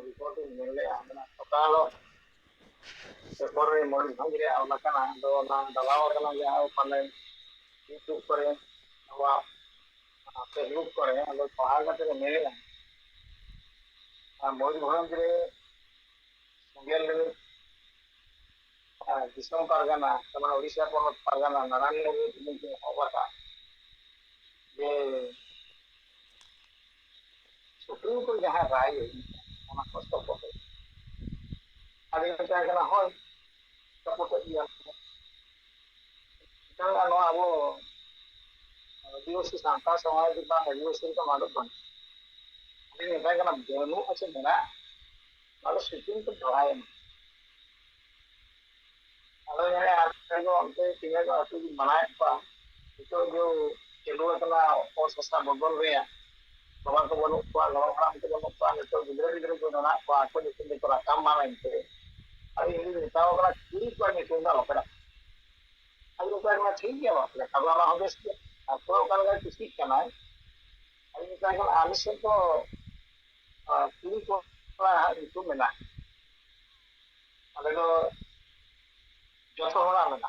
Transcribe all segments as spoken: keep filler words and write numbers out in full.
Report ᱤᱧ ᱧᱮᱞ ᱞᱮᱜᱼᱟ, ᱢᱮᱱᱟᱜ ᱥᱚᱠᱟᱞ ᱯᱮᱯᱟᱨ ᱨᱮ ᱢᱚᱭᱩᱨᱵᱷᱚᱸᱡᱽ ᱨᱮᱭᱟᱜ ᱚᱞ ᱟᱠᱟᱱᱟ, ᱟᱫᱚ ᱚᱱᱟ ᱰᱟᱞᱟᱣ ᱟᱠᱟᱱᱟ ᱡᱟᱦᱟᱸ ᱯᱟᱞᱮ YouTube ᱠᱚᱨᱮ, ᱟᱵᱚᱣᱟᱜ Facebook ᱠᱚᱨᱮ, ᱟᱫᱚ ᱯᱟᱲᱦᱟᱣ ᱠᱟᱛᱮ ᱞᱮ ᱧᱮᱞᱮᱜᱼᱟ᱾ ᱟᱨ ᱢᱚᱭᱩᱨᱵᱷᱚᱸᱡᱽ ᱨᱮ ᱥᱮᱸᱜᱮᱞ ᱨᱤᱱᱤᱡ, ᱟᱨ ᱫᱤᱥᱚᱢ ᱯᱟᱨᱜᱟᱱᱟ, ᱡᱮᱢᱚᱱ ᱳᱰᱤᱥᱟ ᱯᱚᱱᱚᱛ ᱯᱟᱨᱜᱟᱱᱟ ᱱᱟᱨᱟᱭᱚᱱ ᱢᱩᱨᱢᱩ ᱛᱤᱠᱤᱱ ᱠᱤᱱ ᱮᱦᱚᱵ ᱟᱠᱟᱫ ᱡᱮ ᱥᱩᱯᱨᱤᱢ ᱠᱳᱨᱴ ᱡᱟᱦᱟᱸ ᱨᱟᱭ ᱮ ᱮᱢ ᱟᱠᱟᱫ, ᱚᱱᱟ ᱠᱚ ᱥᱟᱯᱳᱨᱴ ᱮᱫ, ᱟᱫᱚᱧ ᱢᱮᱛᱟᱭ ᱠᱟᱱᱟ, ᱦᱳᱭ, ᱥᱟᱯᱳᱨᱴ ᱮᱫ ᱜᱮᱭᱟ᱾ ᱢᱮᱱᱠᱷᱟᱱ ᱱᱚᱣᱟ ᱟᱵᱚ ᱟᱹᱫᱤᱵᱟᱹᱥᱤ ᱥᱟᱱᱛᱟᱲ ᱥᱚᱢᱟᱡᱽ ᱨᱮ ᱵᱟᱝ ᱟᱹᱫᱤᱵᱟᱹᱥᱤ ᱨᱮᱫᱚ ᱱᱚᱣᱟ ᱫᱚ ᱵᱟᱹᱱᱩᱜ᱾ ᱟᱫᱚᱧ ᱢᱮᱛᱟᱭ ᱠᱟᱱᱟ, ᱵᱟᱹᱱᱩᱜ ᱟᱪᱮ ᱢᱮᱱᱟᱜ, ᱱᱚᱣᱟ ᱫᱚ ᱥᱩᱯᱨᱤᱢ ᱠᱳᱨᱴ ᱨᱟᱭ ᱮᱢ᱾ ᱟᱫᱚ ᱧᱮᱞᱮ ᱟᱨ ᱫᱚ ᱚᱱᱛᱮ ᱛᱤᱱᱟᱹᱜ ᱟᱹᱛᱩ ᱢᱟᱱᱟᱭᱮᱫ ᱠᱚᱣᱟ, ᱱᱤᱛᱚᱜ ᱡᱮ ᱪᱟᱹᱞᱩ ᱟᱠᱟᱱᱟ ᱚᱛ ᱦᱟᱥᱟ ᱵᱚᱫᱚᱞ ᱨᱮᱭᱟᱜ, ᱵᱟᱵᱟ ᱠᱚ ᱵᱟᱹᱱᱩᱜ ᱠᱚᱣᱟ, ᱜᱚᱲᱚᱢ ᱦᱟᱲᱟᱢ ᱠᱚ ᱵᱟᱹᱱᱩᱜ ᱠᱚᱣᱟ, ᱱᱤᱛᱚᱜ ᱜᱤᱫᱽᱨᱟᱹ ᱜᱤᱫᱽᱨᱟᱹ ᱠᱚ ᱢᱮᱱᱟᱜ ᱠᱚᱣᱟ, ᱟᱠᱚ ᱧᱩᱛᱩᱢ ᱛᱮᱠᱚ ᱨᱟᱠᱟᱵ ᱢᱟ ᱢᱮᱱᱛᱮ᱾ ᱟᱫᱚ ᱤᱧ ᱫᱩᱧ ᱢᱮᱛᱟᱣ ᱠᱟᱱᱟ, ᱠᱩᱲᱤ ᱠᱚᱣᱟᱜ ᱧᱩᱛᱩᱢ ᱫᱚ ᱟᱞᱚᱯᱮ ᱨᱟᱠᱟᱵ᱾ ᱟᱫᱚ ᱢᱮᱛᱟᱭ ᱠᱟᱱᱟ, ᱴᱷᱤᱠ ᱜᱮᱭᱟ, ᱵᱟᱯᱮ ᱨᱟᱠᱟᱵᱟ, ᱚᱱᱟ ᱦᱚᱸ ᱵᱮᱥ ᱜᱮᱭᱟ᱾ ᱟᱠᱚ ᱚᱠᱟ ᱞᱮᱠᱟᱭ ᱠᱩᱥᱤᱜ ᱠᱟᱱᱟᱭ᱾ ᱟᱫᱚ ᱢᱮᱛᱟᱭ ᱠᱟᱱᱟ, ᱟᱞᱮ ᱥᱮᱫ ᱫᱚ, ᱟᱨ ᱠᱩᱲᱤ ᱠᱚᱲᱟ ᱦᱟᱸᱜ ᱧᱩᱛᱩᱢ ᱢᱮᱱᱟᱜᱼᱟ᱾ ᱟᱞᱮ ᱫᱚ ᱡᱚᱛᱚ ᱦᱚᱲᱟᱜ ᱢᱮᱱᱟᱜᱼᱟ᱾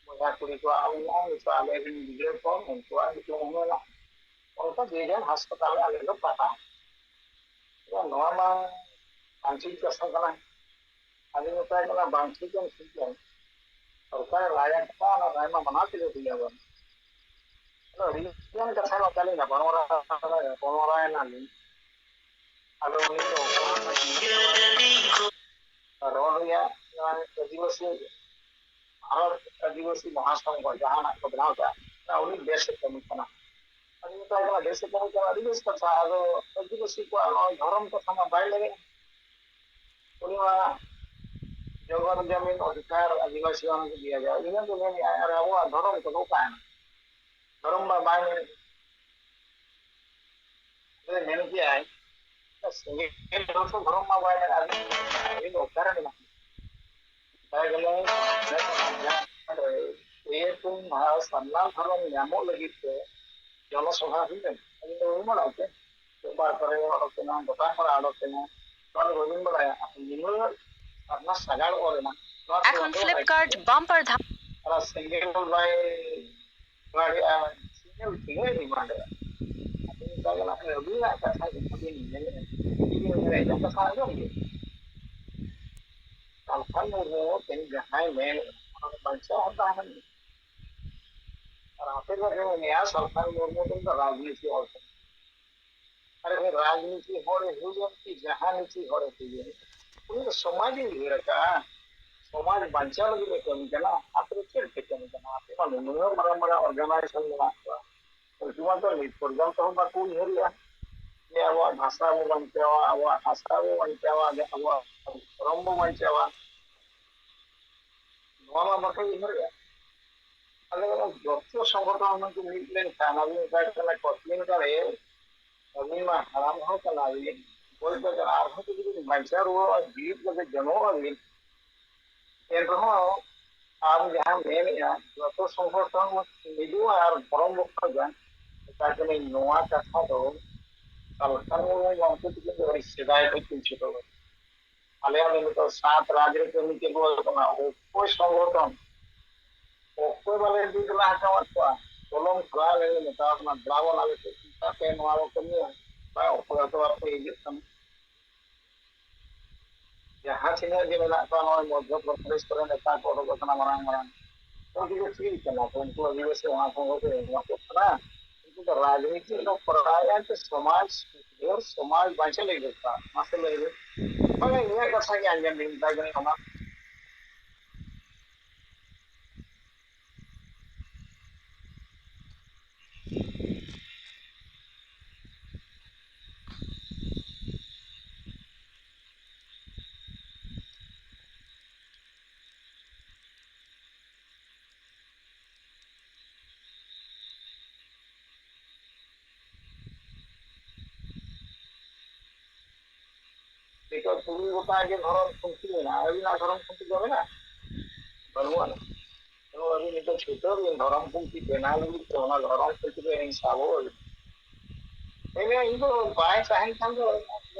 ᱵᱚᱭᱦᱟ ᱠᱩᱲᱤ ᱠᱚᱣᱟᱜ ᱦᱚᱸ ᱢᱮᱱᱟᱜᱼᱟ, ᱱᱤᱛᱚᱜ ᱟᱞᱮ ᱨᱮᱱ ᱜᱤᱫᱽᱨᱟᱹ ᱠᱚ, ᱩᱱᱠᱩᱣᱟᱜ ᱧᱩᱛᱩᱢ ᱦᱚᱸ ᱢᱮᱱᱟᱜᱼᱟ᱾ ᱚᱱᱠᱟ ᱡᱮ ᱡᱟᱨ ᱦᱟᱥᱯᱟᱛᱟᱞ ᱨᱮ ᱟᱞᱮ ᱫᱚ ᱯᱟᱴᱟ᱾ ᱱᱚᱣᱟ ᱢᱟ ᱵᱟᱝ ᱴᱷᱤᱠ ᱠᱟᱛᱷᱟ ᱠᱟᱱᱟ᱾ ᱟᱫᱚ ᱢᱮᱛᱟᱭ ᱠᱟᱱᱟ, ᱵᱟᱝ ᱴᱷᱤᱠ ᱮᱢ ᱴᱷᱤᱠ ᱮᱢ᱾ ᱥᱚᱨᱠᱟᱨᱮ ᱨᱟᱭ ᱟᱠᱟᱫᱟ, ᱚᱱᱟ ᱨᱟᱭ ᱢᱟ ᱢᱟᱱᱟᱣ ᱛᱮᱜᱮ ᱦᱩᱭ ᱟᱵᱚᱱ᱾ ᱟᱫᱚ ᱟᱹᱰᱤ ᱜᱟᱱ ᱠᱟᱛᱷᱟ ᱱᱚᱝᱠᱟ ᱞᱤᱧ ᱜᱟᱯᱟᱞᱢᱟᱨᱟᱣ, ᱜᱟᱯᱟᱞᱢᱟᱨᱟᱣ ᱮᱱᱟᱞᱤᱧ᱾ ᱟᱫᱚ ᱩᱱᱤ ᱫᱚ ᱨᱚᱲ ᱨᱮᱭᱟᱜ ᱱᱚᱣᱟ ᱟᱹᱫᱤᱵᱟᱹᱥᱤ ᱵᱷᱟᱨᱚᱛ ᱟᱹᱫᱤᱵᱟᱹᱥᱤ ᱢᱚᱦᱟᱥᱚᱝᱜᱷᱚ ᱡᱟᱦᱟᱱᱟᱜ ᱠᱚ ᱵᱮᱱᱟᱣ ᱠᱟᱜᱼᱟ, ᱚᱱᱟ ᱩᱱᱤ ᱵᱮᱥ ᱮ ᱠᱟᱹᱢᱤ ᱠᱟᱱᱟ᱾ ᱟᱫᱚ ᱢᱮᱛᱟᱭ ᱠᱟᱱᱟ, ᱵᱮᱥ ᱮ ᱠᱟᱹᱢᱤ ᱠᱟᱱᱟ, ᱟᱹᱰᱤ ᱵᱮᱥ ᱠᱟᱛᱷᱟ᱾ ᱟᱫᱚ ᱟᱹᱫᱤᱵᱟᱹᱥᱤ ᱠᱚᱣᱟᱜ ᱱᱚᱜᱼᱚᱭ ᱫᱷᱚᱨᱚᱢ ᱠᱟᱛᱷᱟ ᱢᱟ ᱵᱟᱭ ᱞᱟᱹᱭᱮᱫ᱾ ᱩᱱᱤ ᱢᱟ ᱡᱚᱜᱚᱛ ᱡᱟᱢᱤᱱ ᱚᱫᱷᱤᱠᱟᱨ ᱟᱹᱫᱤᱵᱟᱹᱥᱤ ᱦᱚᱸ ᱫᱤᱭᱟ ᱡᱟᱭ, ᱤᱱᱟᱹ ᱫᱚ ᱢᱮᱱᱮᱫᱼᱟᱭ, ᱟᱨ ᱟᱵᱚᱣᱟᱜ ᱫᱷᱚᱨᱚᱢ ᱠᱚᱫᱚ ᱚᱠᱟᱭᱮᱱᱟ? ᱫᱷᱚᱨᱚᱢ ᱢᱟ ᱵᱟᱭ ᱢᱮᱱᱮᱫ᱾ ᱢᱮᱱ ᱠᱮᱜᱼᱟᱭ, ᱥᱮᱸᱜᱮᱞ ᱦᱚᱲ ᱫᱚ ᱫᱷᱚᱨᱚᱢ ᱢᱟ ᱵᱟᱭ ᱢᱮᱱᱟ, ᱟᱹᱵᱤᱱ ᱫᱚ ᱚᱠᱟᱨᱮ ᱢᱮᱱᱟᱜ ᱵᱤᱱᱟ? ᱢᱮᱛᱟᱭ ᱠᱟᱱᱟ, ᱯᱮ ᱯᱩᱱ ᱢᱟᱦᱟ ᱥᱟᱨᱱᱟ ᱫᱷᱚᱨᱚᱢ ᱧᱟᱢᱚᱜ ᱞᱟᱹᱜᱤᱫ ᱛᱮ ᱡᱚᱱᱚᱥᱚᱵᱷᱟ ᱦᱩᱭ ᱞᱮᱱᱟ᱾ ᱟᱹᱵᱤᱱ ᱫᱚ ᱵᱟᱹᱵᱤᱱ ᱵᱟᱲᱟᱭ ᱛᱮ? ᱯᱮᱯᱟᱨ ᱠᱚᱨᱮ ᱚᱰᱚᱠ ᱮᱱᱟ, ᱜᱚᱴᱟ ᱠᱚᱨᱮ ᱚᱰᱚᱠ ᱮᱱᱟ, ᱱᱚᱣᱟ ᱫᱚ ᱵᱟᱹᱵᱤᱱ ᱵᱟᱲᱟᱭᱟ᱾ ᱟᱯᱮ ᱱᱤᱱᱟᱹᱜ ᱥᱟᱨᱱᱟ ᱥᱟᱜᱟᱲ ᱚᱞ ᱮᱱᱟ, ᱱᱚᱣᱟ ᱠᱚ এখন ᱵᱟᱯᱮ ᱵᱟᱲᱟᱭ ᱯᱷᱞᱤᱯᱠᱟᱨᱴ ᱠᱮᱭᱟ᱾ ᱵᱟᱢᱯᱟᱨ ᱫᱷᱟᱢ ᱚᱱᱟ ᱥᱮᱸᱜᱮᱞ ᱵᱟᱭ ᱫᱟᱲᱮᱭᱟᱜᱼᱟ, ᱥᱮᱸᱜᱮᱞ ᱛᱤᱱᱟᱹᱜ ᱰᱤᱢᱟᱱᱰ ᱮᱫᱟ? ᱟᱫᱚ ᱢᱮᱛᱟ ᱠᱟᱱᱟ, ᱟᱹᱵᱤᱱᱟᱜ ᱠᱟᱛᱷᱟ ᱡᱟᱦᱟᱸ ᱵᱤᱱ ᱢᱮᱱᱮᱫᱼᱟ, ᱡᱩᱫᱤ ᱵᱤᱱ ᱢᱮᱱᱮᱫᱼᱟ, ᱤᱧᱟᱹᱜ ᱠᱟᱛᱷᱟ ᱟᱸᱡᱚᱢ ᱵᱤᱱ᱾ ᱥᱟᱞᱠᱷᱟᱱ ᱢᱩᱨᱢᱩ ᱛᱮᱦᱮᱧ ᱡᱟᱦᱟᱸᱭ ᱢᱮᱱᱮᱫᱼᱟ, ᱚᱱᱟ ᱫᱚ ᱵᱟᱧᱪᱟᱣ ᱦᱚᱸ ᱛᱟᱦᱮᱸ ᱠᱟᱱᱟ᱾ ᱟᱨ ᱟᱯᱮ ᱫᱚ ᱯᱮ ᱢᱮᱱᱮᱜᱼᱟ ᱥᱟᱞᱠᱷᱟᱱ ᱢᱩᱨᱢᱩ ᱫᱚ ᱨᱟᱡᱽᱱᱤᱛᱤ ᱦᱚᱲ ᱠᱟᱱᱟ᱾ ᱟᱨᱮ ᱵᱷᱟᱭ, ᱨᱟᱡᱽᱱᱤᱛᱤ ᱦᱚᱲᱮ ᱦᱩᱭᱮᱱ ᱠᱤ ᱡᱟᱦᱟᱸ ᱱᱤᱛᱤ ᱦᱚᱲᱮ ᱦᱩᱭᱮᱱ, ᱩᱱᱤ ᱫᱚ ᱥᱚᱢᱟᱡᱽ ᱮ ᱩᱭᱦᱟᱹᱨ ᱟᱠᱟᱫᱼᱟ, ᱥᱚᱢᱟᱡᱽ ᱵᱟᱧᱪᱟᱣ ᱞᱟᱹᱜᱤᱫ ᱮ ᱠᱟᱹᱢᱤ ᱠᱟᱱᱟ᱾ ᱟᱯᱮ ᱫᱚ ᱪᱮᱫ ᱯᱮ ᱠᱟᱹᱢᱤ ᱠᱟᱱᱟ? ᱟᱯᱮ ᱢᱟ ᱱᱩᱱᱟᱹᱜ ᱢᱟᱨᱟᱝ ᱢᱟᱨᱟᱝ ᱚᱨᱜᱟᱱᱟᱭᱡᱮᱥᱚᱱ ᱢᱮᱱᱟᱜ ᱠᱚᱣᱟ, ᱩᱱᱠᱩ ᱢᱟ ᱛᱚ ᱱᱤᱛ ᱯᱚᱨᱡᱚᱱᱛᱚ ᱦᱚᱸ ᱵᱟᱠᱚ ᱩᱭᱦᱟᱹᱨᱮᱜᱼᱟ ᱡᱮ ᱟᱵᱚᱣᱟᱜ ᱵᱷᱟᱥᱟ ᱵᱚ ᱵᱟᱧᱪᱟᱣᱟ, ᱟᱵᱚᱣᱟᱜ ᱵᱷᱟᱥᱟ ᱵᱚ ᱵᱟᱧᱪᱟᱣᱟ, ᱟᱵᱚᱣᱟᱜ ᱫᱷᱚᱨᱚᱢ ᱵᱚ ᱵᱟᱧᱪᱟᱣᱟ᱾ ᱱᱚᱣᱟ ᱢᱟ ᱵᱟᱠᱚ ᱩᱭᱦᱟᱹᱨᱮᱜᱼᱟ᱾ ᱟᱫᱚ ᱚᱱᱟ ᱡᱚᱛᱚ ᱥᱚᱝᱜᱚᱴᱷᱚᱱ ᱦᱩᱱᱟᱹᱝ ᱠᱚ ᱢᱤᱫ ᱞᱮᱱᱠᱷᱟᱱ, ᱟᱵᱚ ᱢᱮᱛᱟᱜ ᱠᱟᱱᱟ ᱠᱚᱴᱷᱤᱱ ᱠᱟᱞᱮ, ᱟᱹᱵᱤᱱ ᱢᱟ ᱦᱟᱲᱟᱢ ᱦᱚᱲ ᱠᱟᱱᱟ ᱵᱤᱱ, ᱵᱚᱭᱮᱥ ᱠᱟᱛᱮ ᱟᱨᱦᱚᱸ ᱡᱩᱫᱤ ᱵᱤᱱ ᱵᱟᱧᱪᱟᱣ ᱨᱩᱣᱟᱹᱲᱚᱜᱼᱟ, ᱡᱤᱣᱤᱫ ᱠᱟᱛᱮ ᱡᱚᱱᱢᱚᱜ ᱟᱹᱵᱤᱱ, ᱮᱱ ᱨᱮᱦᱚᱸ ᱟᱢ ᱡᱟᱦᱟᱸᱢ ᱢᱮᱱᱮᱜᱼᱟ, ᱡᱚᱛᱚ ᱥᱚᱝᱜᱚᱴᱷᱚᱱ ᱢᱤᱫᱚᱜᱼᱟ ᱟᱨ ᱫᱷᱚᱨᱚᱢ ᱵᱚ ᱠᱷᱚᱡᱟ᱾ ᱢᱮᱛᱟ ᱠᱟᱹᱱᱟᱹᱧ, ᱱᱚᱣᱟ ᱠᱟᱛᱷᱟ ᱫᱚ ᱥᱟᱞᱠᱷᱟᱱ ᱢᱩᱨᱢᱩ ᱜᱚᱢᱠᱮ ᱛᱤᱠᱤᱱ ᱫᱚ ᱟᱹᱰᱤ ᱥᱮᱫᱟᱭ ᱠᱷᱚᱡ ᱠᱤᱱ ᱪᱷᱩᱴᱟᱹᱣ ᱟᱠᱟᱱᱟ᱾ ᱟᱞᱮᱭᱟᱜ ᱫᱚ ᱱᱤᱛᱚᱜ ᱥᱟᱛ ᱨᱟᱡᱽ ᱨᱮ ᱠᱟᱹᱢᱤ ᱪᱟᱹᱞᱩ ᱟᱠᱟᱱᱟ᱾ ᱚᱠᱚᱭ ᱥᱚᱝᱜᱚᱴᱷᱚᱱ, ᱚᱠᱚᱭ ᱵᱟᱞᱮ ᱫᱮᱠᱞᱟ ᱦᱚᱪᱚᱣᱟᱫ ᱠᱚᱣᱟ? ᱠᱚᱞᱚᱢ ᱠᱷᱚᱲᱟ ᱞᱮ ᱢᱮᱛᱟᱣ ᱠᱟᱱᱟ, ᱫᱮᱞᱟ ᱵᱚᱱ ᱟᱞᱮ ᱥᱮᱫ ᱪᱤᱠᱟᱹᱛᱮ ᱱᱚᱣᱟ ᱵᱚ ᱠᱟᱹᱢᱤᱭᱟ? ᱵᱟᱝ, ᱚᱠᱚᱭ ᱦᱚᱸᱛᱚ ᱵᱟᱯᱮ ᱦᱤᱡᱩᱜ ᱠᱟᱱᱟ᱾ ᱡᱟᱦᱟᱸ ᱛᱤᱱᱟᱹᱜ ᱜᱮ ᱢᱮᱱᱟᱜ ᱠᱚᱣᱟ, ᱱᱚᱜᱼᱚᱭ ᱢᱚᱫᱽᱫᱷᱚ ᱯᱨᱚᱫᱮᱥ ᱠᱚᱨᱮ ᱱᱮᱛᱟ ᱠᱚ ᱩᱰᱩᱠ ᱟᱠᱟᱱᱟ ᱢᱟᱨᱟᱝ ᱢᱟᱨᱟᱝ, ᱩᱱᱠᱩ ᱫᱚ ᱪᱮᱫ ᱠᱟᱱᱟ ᱠᱚ? ᱩᱱᱠᱩ ᱟᱹᱫᱤᱵᱟᱹᱥᱤ ᱚᱱᱟ ᱠᱚ ᱠᱚ ᱮᱢᱟ ᱠᱚ ᱠᱟᱱᱟ? ᱩᱱᱠᱩ ᱫᱚ ᱨᱟᱡᱽᱱᱤᱛᱤ ᱠᱚ ᱠᱚᱨᱟᱣᱮᱫᱼᱟ ᱥᱮ ᱥᱚᱢᱟᱡᱽ ᱥᱩᱫᱷᱟᱹᱨ, ᱥᱚᱢᱟᱡᱽ ᱵᱟᱧᱪᱟᱣ ᱞᱟᱹᱜᱤᱫ ᱫᱚᱨᱠᱟᱨ? ᱢᱟᱥᱮ ᱞᱟᱹᱭ ᱵᱤᱱ᱾ ᱵᱟᱝᱟ, ᱤᱧᱟᱹᱜ ᱠᱟᱛᱷᱟ ᱜᱮ ᱟᱸᱡᱚᱢ ᱵᱤᱱ, ᱢᱮᱛᱟ ᱵᱤᱱ ᱠᱟᱱᱟ᱾ ᱱᱤᱛᱚᱜ ᱛᱩᱨᱩᱭ ᱜᱚᱴᱟᱝ ᱜᱮ ᱫᱷᱚᱨᱚᱢ ᱠᱷᱩᱱᱴᱤ ᱢᱮᱱᱟᱜᱼᱟ᱾ ᱟᱹᱵᱤᱱᱟᱜ ᱫᱷᱚᱨᱚᱢ ᱠᱷᱩᱱᱴᱤ ᱫᱚ ᱢᱮᱱᱟᱜᱼᱟ? ᱵᱟᱹᱱᱩᱜ ᱟᱱᱟ᱾ ᱛᱚ ᱟᱹᱵᱤᱱ ᱱᱤᱛᱚᱜ ᱪᱷᱩᱴᱟᱹᱣ ᱵᱤᱱ ᱫᱷᱚᱨᱚᱢ ᱠᱷᱩᱱᱴᱤ ᱵᱮᱱᱟᱣ ᱞᱟᱹᱜᱤᱫ ᱛᱮ, ᱚᱱᱟ ᱫᱷᱚᱨᱚᱢ ᱠᱷᱩᱱᱴᱤ ᱨᱮ ᱟᱹᱞᱤᱧ ᱥᱟᱵᱚᱜ ᱟᱹᱵᱤᱱ᱾ ᱤᱧ ᱫᱚ ᱵᱟᱭ ᱛᱟᱦᱮᱱ ᱠᱷᱟᱱ ᱫᱚ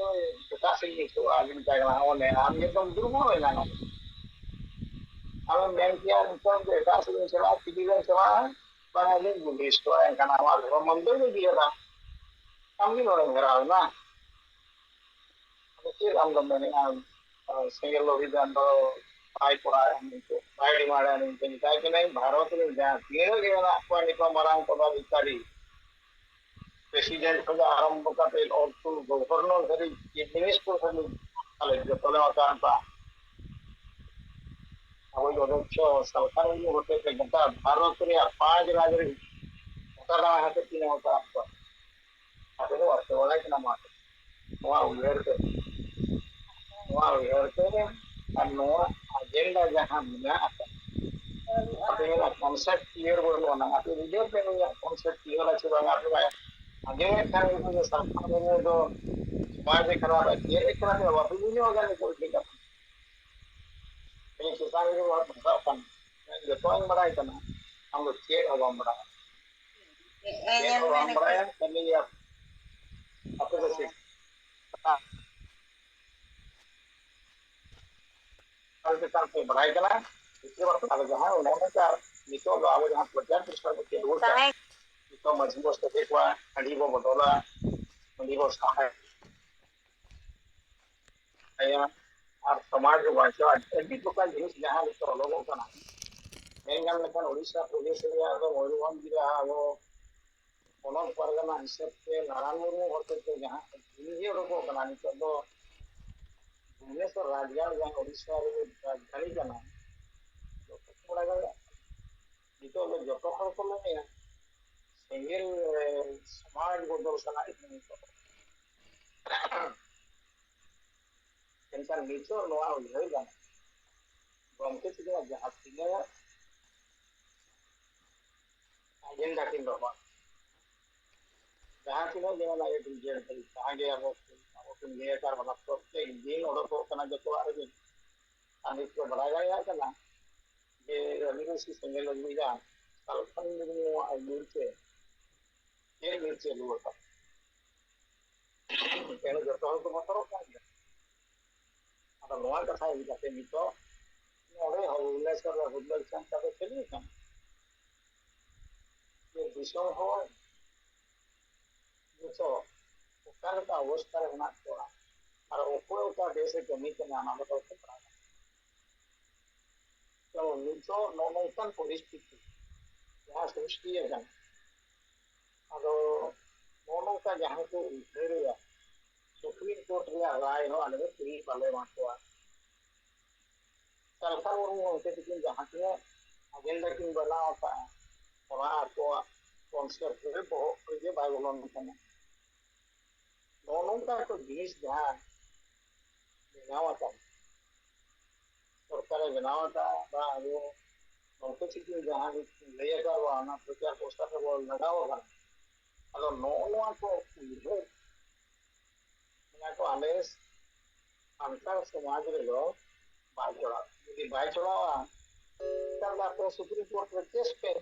ᱮᱴᱟᱜ ᱥᱮᱫ ᱤᱧ ᱟᱹᱭᱠᱟᱹᱣᱟ, ᱟᱹᱰᱤ ᱢᱮᱛᱟᱭ ᱠᱟᱱᱟ, ᱚᱱᱮ ᱟᱢ ᱡᱚᱛᱚᱢ ᱫᱩᱨᱵᱚᱞ ᱮᱱᱟ᱾ ᱟᱢᱮᱢ ᱢᱮᱱ ᱠᱮᱭᱟ ᱱᱤᱛᱚᱜ ᱫᱚ ᱮᱴᱟᱜ ᱥᱮᱫ ᱤᱧ ᱪᱟᱞᱟᱜᱼᱟ, ᱪᱤᱞᱤ ᱨᱮᱢ ᱪᱟᱞᱟᱜᱼᱟ, ᱵᱟᱝ ᱟᱹᱞᱤᱧ ᱵᱩᱫᱷᱤᱥᱴ ᱠᱚᱲᱟ ᱠᱟᱱᱟ, ᱟᱢᱟᱜ ᱫᱷᱚᱨᱚᱢ ᱢᱚᱱᱫᱤᱨ ᱨᱮ ᱤᱫᱤᱭᱟᱫᱟ, ᱟᱢ ᱜᱮ ᱱᱚᱰᱮᱢ ᱜᱷᱮᱨᱟᱣ ᱮᱱᱟ᱾ ᱟᱫᱚ ᱪᱮᱫ ᱟᱢ ᱫᱚᱢ ᱢᱮᱱᱮᱜᱼᱟ? ᱥᱮᱸᱜᱮᱞ ᱞᱚᱵᱷᱤ ᱫᱚ ᱟᱢ ᱫᱚ ᱵᱟᱭ ᱠᱚᱨᱟᱣᱮᱜᱼᱟ ᱢᱮᱱᱛᱮ, ᱵᱟᱭ ᱰᱤᱢᱟᱱᱰᱮᱜᱼᱟ ᱢᱮᱱᱛᱮ, ᱢᱮᱛᱟᱭ ᱠᱟᱹᱱᱟᱹᱧ ᱵᱷᱟᱨᱚᱛ ᱨᱮ ᱡᱟᱦᱟᱸ ᱛᱤᱱᱟᱹᱜ ᱜᱮ ᱢᱮᱱᱟᱜ ᱠᱚᱣᱟ ᱱᱤᱛᱚᱜ ᱢᱟᱨᱟᱝ ᱯᱚᱫᱟᱫᱷᱤᱠᱟᱨᱤ, ᱯᱨᱮᱥᱤᱰᱮᱱᱴ ᱠᱷᱚᱱ ᱟᱨᱟᱢᱵᱷᱚ ᱠᱟᱛᱮ up to ᱜᱚᱵᱷᱚᱨᱱᱚᱨ ᱫᱷᱟᱹᱨᱤᱡ, ᱪᱤᱯ ᱢᱤᱱᱤᱥᱴᱟᱨ ᱫᱷᱟᱹᱨᱤᱡ ᱟᱞᱮ ᱡᱚᱛᱚ ᱞᱮ ᱢᱮᱛᱟ ᱠᱚᱣᱟ᱾ ᱟᱵᱚ ᱚᱫᱷᱭᱚᱠᱥᱚ ᱥᱟᱞᱠᱷᱟᱱ ᱢᱩᱨᱢᱩ ᱦᱚᱛᱮᱛᱮ ᱜᱚᱴᱟ ᱵᱷᱟᱨᱚᱛ ᱨᱮᱭᱟᱜ ᱯᱟᱸᱪ ᱨᱟᱡᱽ ᱨᱮ ᱜᱚᱴᱟ ᱫᱟᱬᱟ ᱦᱟᱛᱮ ᱛᱤᱱᱟᱹᱜ ᱦᱚᱲ ᱠᱚ ᱟᱫ ᱠᱚᱣᱟ᱾ ᱟᱯᱮ ᱫᱚ ᱵᱟᱯᱮ ᱵᱟᱲᱟᱭ ᱠᱟᱱᱟ ᱢᱟ᱾ ᱱᱚᱣᱟ ᱩᱭᱦᱟᱹᱨ ᱛᱮ, ᱱᱚᱣᱟ ᱩᱭᱦᱟᱹᱨ ᱛᱮ ᱟᱨ ᱱᱚᱣᱟ ᱟᱡᱮᱱᱰᱟ ᱡᱟᱦᱟᱸ ᱢᱮᱱᱟᱜ ᱟᱠᱟᱫ, ᱟᱯᱮ ᱢᱮᱱᱟ ᱠᱚᱱᱥᱮᱯᱴ ᱠᱞᱤᱭᱟᱨ ᱵᱟᱹᱱᱩᱜ ᱟᱱᱟ, ᱟᱯᱮ ᱵᱩᱡᱷᱟᱹᱣ ᱯᱮ ᱱᱩᱭᱟᱜ ᱠᱚᱱᱥᱮᱯᱴ ᱠᱞᱤᱭᱟᱨ ᱟᱪᱷᱮ ᱵᱟᱝ, ᱟᱯᱮ ᱢᱟ ᱟᱸᱡᱚᱢᱮᱫ ᱠᱷᱟᱱ ᱜᱮ ᱥᱟᱞᱠᱷᱟᱱ ᱢᱩᱨᱢᱩ ᱫᱚ ᱥᱚᱢᱟᱡᱽ ᱮ ᱠᱷᱟᱨᱟᱯ ᱮᱫ ᱜᱮᱭᱟ, ᱮ ᱠᱷᱟᱨᱟᱯ ᱮᱫ ᱵᱟᱯᱮ ᱵᱩᱡᱷᱟᱹᱣ ᱜᱟᱱ ᱠᱚ ᱴᱷᱤᱠ ᱟᱯᱮ᱾ ᱤᱧ ᱪᱮᱛᱟᱱ ᱨᱮᱜᱮ ᱵᱚᱦᱚᱜ ᱫᱷᱟᱥᱟᱜ ᱠᱟᱱ, ᱡᱚᱛᱚᱣᱟᱜ ᱤᱧ ᱵᱟᱲᱟᱭ ᱠᱟᱱᱟ, ᱟᱢ ᱫᱚ ᱪᱮᱫ ᱦᱚᱸ ᱵᱟᱢ ᱵᱟᱲᱟᱭᱟ᱾ ᱪᱮᱫ ᱦᱚᱸ ᱵᱟᱢ ᱵᱟᱲᱟᱭᱟ, ᱠᱷᱟᱹᱞᱤ ᱟᱯᱮ ᱫᱚ ᱪᱮᱫ? ᱟᱨ ᱪᱮᱛᱟᱱ ᱯᱮ ᱵᱟᱲᱟᱭ ᱠᱟᱱᱟ, ᱵᱷᱤᱛᱨᱤ ᱵᱟᱠᱚ ᱟᱫᱚ ᱡᱟᱦᱟᱸ ᱚᱱᱟ ᱢᱮᱱᱛᱮ ᱟᱨ ᱱᱤᱛᱚᱜ ᱫᱚ ᱟᱵᱚ ᱡᱟᱦᱟᱸ ᱯᱨᱚᱪᱟᱨ ᱯᱨᱚᱥᱟᱨ ᱵᱚ ᱪᱮᱫ ᱨᱩᱣᱟᱹᱲ ᱠᱟᱱᱟ, ᱛᱟᱦᱮᱸ ᱱᱤᱛᱚᱜ ᱢᱟᱹᱡᱷᱤ ᱵᱚ ᱥᱮᱫᱮ ᱠᱚᱣᱟ, ᱦᱟᱺᱰᱤ ᱵᱚ ᱵᱚᱫᱚᱞᱟ, ᱦᱟᱺᱰᱤ ᱵᱚ ᱥᱟᱦᱟᱭᱟ᱾ ᱟᱨ ᱥᱚᱢᱟᱡᱽ ᱵᱚ ᱵᱟᱧᱪᱟᱣᱟ᱾ ᱟᱹᱰᱤ ᱞᱮᱠᱟᱱ ᱡᱤᱱᱤᱥ ᱡᱟᱦᱟᱸ ᱱᱤᱛᱚᱜ ᱚᱞᱚᱜᱚᱜ ᱠᱟᱱᱟ, ᱢᱮᱱ ᱜᱟᱱ ᱞᱮᱠᱷᱟᱱ ᱳᱰᱤᱥᱟ ᱯᱨᱚᱫᱮᱥ ᱨᱮᱭᱟᱜ ᱫᱚ ᱢᱚᱭᱩᱨᱵᱷᱚᱸᱡᱽ ᱡᱮᱞᱟ ᱟᱵᱚ ᱯᱚᱱᱚᱛ ᱯᱟᱨᱜᱟᱱᱟ ᱦᱤᱥᱟᱹᱵ ᱛᱮ ᱱᱟᱨᱟᱭᱚᱱ ᱢᱩᱨᱢᱩ ᱦᱚᱛᱮᱛᱮ ᱡᱟᱦᱟᱸ ᱡᱤᱱᱤᱥ ᱚᱰᱚᱠᱚᱜ ᱠᱟᱱᱟ, ᱱᱤᱛᱚᱜ ᱫᱚ ᱵᱷᱩᱵᱽᱱᱮᱥᱚᱨ ᱨᱟᱡᱽᱜᱟᱲ ᱡᱟᱦᱟᱸ ᱳᱰᱤᱥᱟ ᱨᱮ ᱨᱟᱡᱽᱫᱷᱟᱱᱤ ᱠᱟᱱᱟ, ᱡᱚᱛᱚ ᱠᱚ ᱵᱟᱲᱟᱭ ᱫᱟᱲᱮᱭᱟᱜ ᱠᱟᱱᱟ᱾ ᱱᱤᱛᱚᱜ ᱫᱚ ᱡᱚᱛᱚ ᱦᱚᱲ ᱠᱚ ᱢᱮᱱᱮᱜᱼᱟ, ᱥᱮᱸᱜᱮᱞ ᱨᱮ ᱥᱚᱢᱟᱡᱽ ᱵᱚᱫᱚᱞ ᱥᱟᱱᱟᱭᱮᱫ ᱵᱚᱱᱟ ᱱᱤᱛᱚᱜ᱾ ᱮᱱᱠᱷᱟᱱ ᱱᱤᱛᱚᱜ ᱱᱚᱣᱟ ᱩᱭᱦᱟᱹᱨ ᱜᱟᱱᱚᱜ, ᱜᱚᱢᱠᱮ ᱛᱤᱠᱤᱱᱟᱜ ᱡᱟᱦᱟᱸ ᱛᱤᱱᱟᱹᱜ ᱟᱡᱮᱱᱰᱟ ᱠᱤᱱ ᱫᱚᱦᱚ, ᱡᱟᱦᱟᱸ ᱛᱤᱱᱟᱹᱜ ᱡᱮᱢᱚᱱ ᱟᱭᱳ ᱴᱷᱮᱱ ᱡᱮᱞ ᱫᱷᱟᱹᱵᱤᱡ ᱡᱟᱦᱟᱸ ᱜᱮ ᱟᱵᱚ, ᱟᱵᱚ ᱠᱤᱱ ᱞᱟᱹᱭ ᱟᱠᱟᱫ ᱵᱚᱱᱟ, ᱯᱨᱚᱛᱮᱠ ᱫᱤᱱ ᱚᱰᱚᱠᱚᱜ ᱠᱟᱱᱟ ᱡᱚᱛᱚᱣᱟᱜ ᱨᱮᱜᱮ᱾ ᱟᱨ ᱱᱤᱛ ᱠᱚ ᱵᱟᱲᱟᱭ ᱫᱟᱲᱮᱭᱟᱜ ᱠᱟᱱᱟ ᱡᱮ ᱟᱹᱫᱤᱵᱟᱹᱥᱤ ᱥᱮᱸᱜᱮᱞ ᱚᱜᱽᱱᱤ ᱜᱟᱲ ᱥᱟᱞᱠᱷᱟᱱ ᱢᱩᱨᱢᱩᱣᱟᱜ ᱟᱹᱭᱩᱨ ᱛᱮ ᱪᱮᱫ ᱢᱤᱫ ᱪᱟᱹᱞᱩ ᱟᱠᱟᱱᱟ᱾ ᱛᱮᱦᱮᱧ ᱡᱚᱛᱚ ᱦᱚᱲ ᱠᱚ ᱵᱚᱛᱚᱨᱚᱜ ᱠᱟᱱ ᱜᱮᱭᱟ᱾ ᱟᱫᱚ ᱱᱚᱣᱟ ᱠᱟᱛᱷᱟ ᱤᱫᱤ ᱠᱟᱛᱮ ᱱᱤᱛᱚᱜ ᱱᱚᱰᱮ ᱵᱷᱩᱵᱽᱱᱮᱥᱚᱨ ᱨᱮ ᱦᱩᱞ ᱪᱟᱱᱛᱟ ᱫᱚ ᱪᱟᱹᱞᱩ ᱟᱠᱟᱱᱟ᱾ ᱡᱮ ᱫᱤᱥᱚᱢ ᱦᱚᱲ ᱱᱤᱛᱚᱜ ᱚᱠᱟ ᱞᱮᱠᱟ ᱚᱵᱚᱥᱛᱷᱟ ᱨᱮ ᱢᱮᱱᱟᱜ ᱠᱚᱣᱟ ᱟᱨ ᱚᱠᱚᱭ ᱚᱠᱟ ᱫᱮᱥ ᱮ ᱠᱟᱹᱢᱤ ᱠᱟᱱᱟ, ᱚᱱᱟ ᱵᱚᱫᱚᱞ ᱛᱮ ᱵᱟᱲᱟᱭ ᱧᱟᱢᱚᱜ᱾ ᱛᱚ ᱱᱤᱛᱚᱜ ᱱᱚᱜᱼᱚ ᱱᱚᱝᱠᱟᱱ ᱯᱚᱨᱤᱥᱛᱷᱤᱛᱤ ᱡᱟᱦᱟᱸ ᱥᱨᱤᱥᱴᱤ ᱟᱠᱟᱱᱟ, ᱟᱫᱚ ᱱᱚᱜᱼᱚ ᱱᱚᱝᱠᱟ ᱡᱟᱦᱟᱸᱭ ᱠᱚ ᱩᱭᱦᱟᱹᱨᱮᱜᱼᱟ, ᱥᱩᱯᱨᱤᱢ ᱠᱳᱨᱴ ᱨᱮᱭᱟᱜ ᱨᱟᱭ ᱦᱚᱸ ᱟᱞᱮ ᱫᱚ ᱛᱤᱨᱤᱥ ᱵᱟᱞᱮ ᱮᱢᱟ ᱠᱚᱣᱟ᱾ ᱥᱟᱞᱠᱷᱟᱱ ᱢᱩᱨᱢᱩ ᱜᱚᱢᱠᱮ ᱛᱟᱹᱠᱤᱱ ᱡᱟᱦᱟᱸ ᱛᱤᱱᱟᱹᱜ ᱮᱡᱮᱱᱰᱟ ᱠᱤᱱ ᱵᱮᱱᱟᱣ ᱟᱠᱟᱫᱼᱟ, ᱚᱱᱟ ᱟᱠᱚᱣᱟᱜ ᱠᱚᱱᱥᱮᱯᱴ ᱨᱮ ᱵᱚᱦᱚᱜ ᱨᱮᱜᱮ ᱵᱟᱭ ᱵᱚᱞᱚᱱ ᱠᱟᱱᱟ᱾ ᱱᱚᱜᱼᱚ ᱱᱚᱝᱠᱟ ᱠᱚ ᱡᱤᱱᱤᱥ ᱡᱟᱦᱟᱸ ᱵᱮᱱᱟᱣ ᱟᱠᱟᱱ, ᱥᱚᱨᱠᱟᱨᱮ ᱵᱮᱱᱟᱣ ᱟᱠᱟᱫᱼᱟ, ᱵᱟ ᱟᱵᱚ ᱜᱚᱢᱠᱮ ᱛᱟᱹᱠᱤᱱ ᱡᱟᱦᱟᱸ ᱞᱟᱹᱭ ᱟᱠᱟᱫ ᱵᱚᱱᱟ, ᱚᱱᱟ ᱯᱨᱚᱪᱟᱨ ᱯᱨᱚᱥᱟᱨ ᱨᱮᱵᱚᱱ ᱞᱟᱜᱟᱣ ᱟᱠᱟᱱᱟ᱾ ᱟᱫᱚ ᱱᱚᱜᱼᱚ ᱱᱚᱣᱟ ᱠᱚ ᱩᱭᱦᱟᱹᱨ ᱚᱱᱟ ᱠᱚ ᱟᱞᱮ ᱥᱟᱱᱛᱟᱲ ᱥᱚᱢᱟᱡᱽ ᱨᱮᱫᱚ ᱵᱟᱭ ᱪᱚᱲᱟᱜᱼᱟ᱾ ᱡᱩᱫᱤ ᱵᱟᱭ ᱪᱚᱲᱟᱜᱼᱟ, ᱛᱟᱦᱞᱮ ᱟᱯᱮ ᱥᱩᱯᱨᱤᱢ ᱠᱳᱨᱴ ᱨᱮ ᱠᱮᱥ ᱯᱮ᱾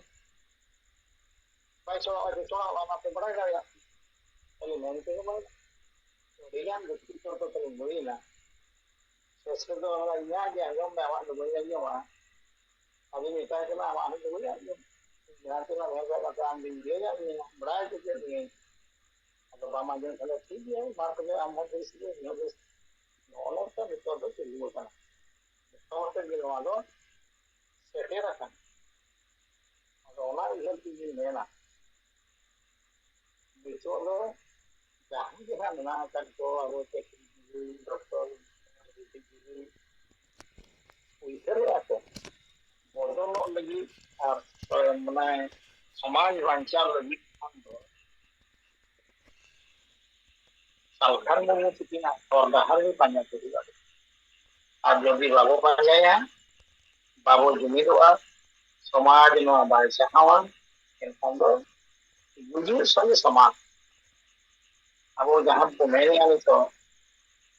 ᱵᱟᱭ ᱪᱚᱲᱟᱜᱼᱟ, ᱡᱮ ᱪᱚᱲᱟᱜᱼᱟ, ᱚᱱᱟ ᱯᱮ ᱵᱟᱲᱟᱭ ᱫᱟᱲᱮᱭᱟᱜᱼᱟ᱾ ᱠᱷᱟᱹᱞᱤ ᱢᱮᱱ ᱛᱮᱜᱮ ᱵᱟᱝ, ᱟᱹᱰᱤᱜᱟᱱ ᱡᱩᱠᱛᱤ ᱛᱚᱨᱠᱚ ᱛᱟᱹᱞᱤᱧ ᱦᱩᱭᱮᱱᱟ᱾ ᱥᱮᱥ ᱨᱮᱫᱚ ᱚᱱᱟ ᱤᱧᱟᱹᱜ ᱜᱮ ᱟᱸᱡᱚᱢ ᱢᱮ, ᱟᱢᱟᱜ ᱫᱚ ᱵᱟᱹᱧ ᱟᱸᱡᱚᱢᱟ᱾ ᱟᱫᱚᱧ ᱢᱮᱛᱟᱭ ᱠᱟᱱᱟ, ᱟᱢᱟᱜ ᱦᱚᱸ ᱵᱟᱹᱧ ᱟᱸᱡᱚᱢ᱾ ᱡᱟᱦᱟᱸ ᱛᱤᱱᱟᱹᱜ ᱢᱮᱱ ᱠᱟᱜ ᱠᱟᱛᱷᱟ ᱟᱢ ᱫᱚᱧ ᱞᱟᱹᱭᱟᱫ ᱢᱮᱭᱟ, ᱵᱟᱲᱟᱭ ᱦᱚᱪᱚ ᱠᱮᱫ ᱢᱮᱭᱟᱹᱧ᱾ ᱟᱫᱚ ᱵᱟᱢ ᱟᱸᱡᱚᱢ ᱠᱷᱟᱱ ᱫᱚ ᱴᱷᱤᱠ ᱜᱮᱭᱟ, ᱢᱟ ᱛᱚᱵᱮ ᱟᱢ ᱦᱚᱸ ᱵᱮᱥ ᱜᱮ, ᱤᱧ ᱦᱚᱸ ᱵᱮᱥ᱾ ᱱᱚᱜᱼᱚ ᱱᱚᱝᱠᱟ ᱱᱤᱛᱚᱜ ᱫᱚ ᱪᱟᱹᱞᱩ ᱟᱠᱟᱱᱟ᱾ ᱡᱚᱛᱚ ᱦᱚᱲ ᱴᱷᱮᱱ ᱜᱮ ᱱᱚᱣᱟ ᱫᱚ ᱥᱮᱴᱮᱨ ᱟᱠᱟᱱᱟ᱾ ᱟᱫᱚ ᱚᱱᱟ ᱩᱭᱦᱟᱹᱨ ᱛᱮᱜᱤᱧ ᱢᱮᱱᱟ, ᱱᱤᱛᱚᱜ ᱫᱚ ᱡᱟᱦᱟᱸ ᱜᱮ ᱦᱟᱸᱜ ᱢᱮᱱᱟᱜ ᱟᱠᱟᱫ ᱠᱚ, ᱟᱵᱚ ᱪᱟᱹᱠᱨᱤ ᱡᱤᱵᱤ, ᱰᱚᱠᱴᱚᱨ, ᱵᱩᱫᱽᱫᱷᱤᱡᱤᱵᱤ, ᱩᱭᱦᱟᱹᱨᱮᱜᱼᱟ ᱠᱚ ᱵᱚᱫᱚᱞᱚᱜ ᱞᱟᱹᱜᱤᱫ ᱟᱨ, ᱢᱟᱱᱮ, ᱥᱚᱢᱟᱡᱽ ᱵᱟᱧᱪᱟᱣ ᱞᱟᱹᱜᱤᱫ ᱠᱷᱟᱱ ᱫᱚ ᱥᱟᱞᱠᱷᱟᱱ ᱢᱩᱨᱢᱩ ᱛᱤᱠᱤᱱᱟᱜ ᱦᱚᱨ ᱰᱟᱦᱟᱨ ᱜᱮ ᱯᱟᱸᱡᱟ ᱛᱮ ᱦᱩᱭᱩᱜᱼᱟ᱾ ᱟᱨ ᱡᱩᱫᱤ ᱵᱟᱵᱚ ᱯᱟᱸᱡᱟᱭᱟ, ᱵᱟᱵᱚ ᱡᱩᱢᱤᱫᱚᱜᱼᱟ, ᱥᱚᱢᱟᱡᱽ ᱱᱚᱣᱟ ᱵᱟᱭ ᱥᱟᱦᱟᱣᱟ, ᱮᱱᱠᱷᱟᱱ ᱫᱚ ᱜᱩᱡᱩᱜ ᱥᱚᱸᱜᱮ ᱥᱚᱢᱟᱱ᱾ ᱟᱵᱚ ᱡᱟᱦᱟᱸ ᱵᱚ ᱢᱮᱱᱮᱜᱼᱟ ᱱᱤᱛᱚᱜ,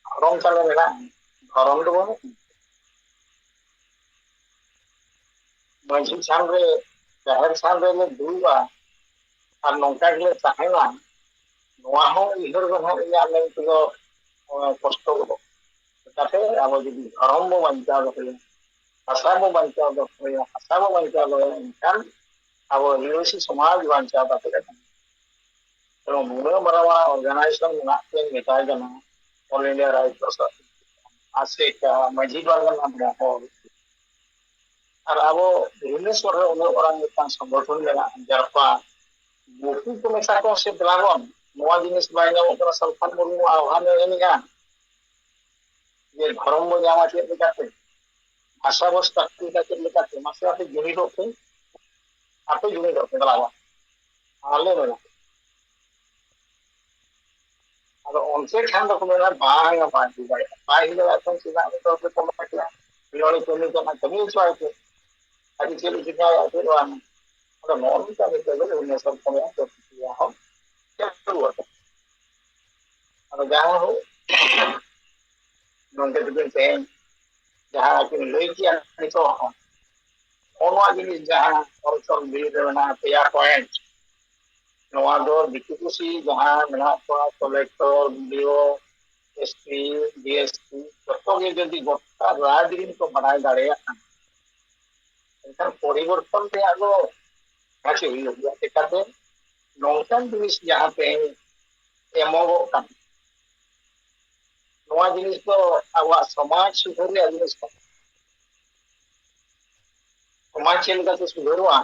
ᱫᱷᱚᱨᱚᱢ ᱛᱟᱞᱮ ᱢᱮᱱᱟᱜᱼᱟ, ᱫᱷᱚᱨᱚᱢ ᱫᱚ ᱵᱟᱹᱱᱩᱜᱼᱟ᱾ ᱢᱟᱹᱡᱷᱤ ᱛᱷᱟᱱ ᱨᱮ, ᱡᱟᱦᱮᱨ ᱛᱷᱟᱱ ᱨᱮᱞᱮ ᱫᱩᱲᱩᱵᱼᱟ ᱟᱨ ᱱᱚᱝᱠᱟ ᱜᱮᱞᱮ ᱛᱟᱦᱮᱱᱟ, ᱱᱚᱣᱟ ᱦᱚᱸ ᱩᱭᱦᱟᱹᱨ ᱫᱚ ᱦᱟᱸᱜ ᱤᱧᱟᱹᱜ ᱢᱮᱱ ᱛᱮᱫᱚ, ᱮᱸ, ᱠᱚᱥᱴᱚ ᱜᱚᱫᱚᱜ᱾ ᱪᱤᱠᱟᱹᱛᱮ ᱟᱵᱚ ᱡᱩᱫᱤ ᱫᱷᱚᱨᱚᱢ ᱵᱚ ᱵᱟᱧᱪᱟᱣ ᱫᱚᱦᱚᱭᱟ, ᱵᱷᱟᱥᱟ ᱵᱚ ᱵᱟᱧᱪᱟᱣ ᱫᱚᱦᱚᱭᱟ, ᱵᱷᱟᱥᱟ ᱵᱚ ᱵᱟᱧᱪᱟᱣ ᱫᱚᱦᱚᱭᱟ, ᱮᱱᱠᱷᱟᱱ ᱟᱵᱚ ᱟᱹᱫᱤᱵᱟᱹᱥᱤ ᱥᱚᱢᱟᱡᱽ ᱵᱟᱧᱪᱟᱣ ᱠᱟᱛᱮ ᱜᱮ ᱛᱟᱦᱮᱱᱟ᱾ ᱛᱚ ᱱᱩᱱᱟᱹᱜ ᱢᱟᱨᱟᱝ ᱢᱟᱨᱟᱝ organization ᱢᱮᱱᱟᱜ ᱛᱮ ᱢᱮᱛᱟᱭ ᱠᱟᱱᱟ, All India Right to Association, ᱟᱥᱮᱠᱟ, ᱢᱟᱹᱡᱷᱤ ᱯᱟᱨᱜᱟᱱᱟ ᱢᱮᱱᱟᱜ ᱠᱚᱣᱟ᱾ ᱟᱨ ᱟᱵᱚ ᱵᱷᱩᱵᱽᱱᱮᱥᱚᱨ ᱨᱮ ᱩᱱᱟᱹᱜ ᱢᱟᱨᱟᱝ ᱢᱤᱫᱴᱟᱝ ᱥᱚᱝᱜᱚᱴᱷᱚᱱ ᱢᱮᱱᱟᱜᱼᱟ, ᱡᱟᱨᱯᱟ, ᱱᱩᱠᱩ ᱠᱚ ᱢᱮᱥᱟ ᱠᱚ ᱥᱮ ᱫᱮᱞᱟ ᱵᱚᱱ ᱱᱚᱣᱟ ᱡᱤᱱᱤᱥ ᱵᱟᱭ ᱧᱟᱢᱚᱜ ᱠᱟᱱᱟ, ᱥᱟᱞᱠᱷᱟᱱ ᱢᱩᱨᱢᱩ ᱟᱦᱣᱟᱱ ᱮ ᱮᱢᱮᱜᱼᱟ ᱡᱮ ᱫᱷᱚᱨᱚᱢ ᱵᱚ ᱧᱟᱢᱟ ᱪᱮᱫ ᱞᱮᱠᱟᱛᱮ, ᱵᱷᱟᱥᱟ ᱵᱚ ᱥᱟᱠᱛᱤᱭᱟ ᱪᱮᱫ ᱞᱮᱠᱟᱛᱮ, ᱢᱟᱥᱮ ᱟᱯᱮ ᱡᱩᱢᱤᱫᱚᱜ ᱯᱮ, ᱟᱯᱮ ᱡᱩᱢᱤᱫᱚᱜ ᱯᱮ, ᱫᱮᱞᱟ ᱵᱚᱱ, ᱟᱞᱮ ᱢᱮᱱᱟᱜ ᱟᱫᱚ ᱚᱱᱛᱮ ᱠᱷᱟᱱ ᱫᱚᱠᱚ ᱢᱮᱱᱟ, "ᱵᱟᱝᱟ, ᱵᱟᱭ ᱦᱩᱭ ᱫᱟᱲᱮᱭᱟᱜᱼᱟ, ᱵᱟᱭ ᱦᱩᱭ ᱫᱟᱲᱮᱭᱟᱜ ᱠᱷᱟᱱ ᱪᱮᱫᱟᱜ ᱱᱤᱛᱚᱜ ᱯᱮ ᱠᱚᱢᱮᱜᱼᱟ? ᱱᱚᱰᱮ ᱠᱟᱹᱢᱤ ᱠᱟᱱᱟ, ᱠᱟᱹᱢᱤ ᱦᱚᱪᱚᱣᱟᱭ ᱯᱮ, ᱟᱡ ᱪᱮᱫ ᱮ ᱪᱤᱠᱟᱹᱭᱟ, ᱪᱮᱫ ᱵᱟᱝ?" ᱟᱫᱚ ᱱᱚᱜᱼᱚ ᱱᱚᱝᱠᱟ ᱱᱤᱛᱚᱜ ᱫᱚ ᱵᱷᱩᱵᱽᱱᱮᱥᱚᱨ ᱠᱷᱚᱱᱟᱜ ᱯᱨᱚᱛᱤᱠᱨᱤᱭᱟ ᱦᱚᱸ ᱪᱟᱹᱞᱩ ᱟᱠᱟᱱᱟ᱾ ᱟᱫᱚ ᱡᱟᱦᱟᱸ ᱦᱳᱠ, ᱱᱚᱰᱮ ᱫᱚᱵᱤᱱ ᱛᱮᱦᱮᱧ ᱡᱟᱦᱟᱸ ᱠᱤᱱ ᱞᱟᱹᱭ ᱠᱮᱜᱼᱟ ᱱᱤᱛᱚᱜ ᱦᱚᱸ, ᱱᱚᱜᱼᱚ ᱱᱚᱣᱟ ᱡᱤᱱᱤᱥ ᱡᱟᱦᱟᱸ ᱚᱞ ᱛᱚᱞ ᱵᱤᱞ ᱨᱮ ᱢᱮᱱᱟᱜᱼᱟ, ᱯᱮᱭᱟ ᱯᱚᱭᱮᱱᱴ, ᱱᱚᱣᱟ ᱫᱚ ᱫᱤᱠᱩ ᱯᱩᱥᱤ ᱡᱟᱦᱟᱸ ᱢᱮᱱᱟᱜ ᱠᱚᱣᱟ, collector, B D O, S P, D S P, ᱡᱚᱛᱚ ᱜᱮ ᱡᱩᱫᱤ ᱜᱚᱴᱟ ᱨᱟᱡᱽ ᱨᱤᱱ ᱠᱚ ᱵᱟᱲᱟᱭ ᱫᱟᱲᱮᱭᱟᱜ ᱠᱷᱟᱱ, ᱮᱱᱠᱷᱟᱱ ᱯᱚᱨᱤᱵᱚᱨᱛᱚᱱ ᱨᱮᱭᱟᱜ ᱫᱚ ᱵᱷᱟᱜᱮ ᱦᱩᱭᱩᱜ ᱜᱮᱭᱟ᱾ ᱪᱮᱠᱟᱛᱮ ᱱᱚᱝᱠᱟᱱ ᱡᱤᱱᱤᱥ ᱡᱟᱦᱟᱸ ᱛᱮᱦᱮᱧ ᱮᱢᱚᱜᱚᱜ ᱠᱟᱱᱟ, ᱱᱚᱣᱟ ᱡᱤᱱᱤᱥ ᱫᱚ ᱟᱵᱚᱣᱟᱜ ᱥᱚᱢᱟᱡᱽ ᱥᱩᱫᱷᱟᱹᱨ ᱨᱮᱭᱟᱜ ᱡᱤᱱᱤᱥ ᱠᱟᱱᱟ᱾ ᱥᱚᱢᱟᱡᱽ ᱪᱮᱫ ᱞᱮᱠᱟᱛᱮ ᱥᱩᱫᱷᱟᱹᱨᱚᱜᱼᱟ,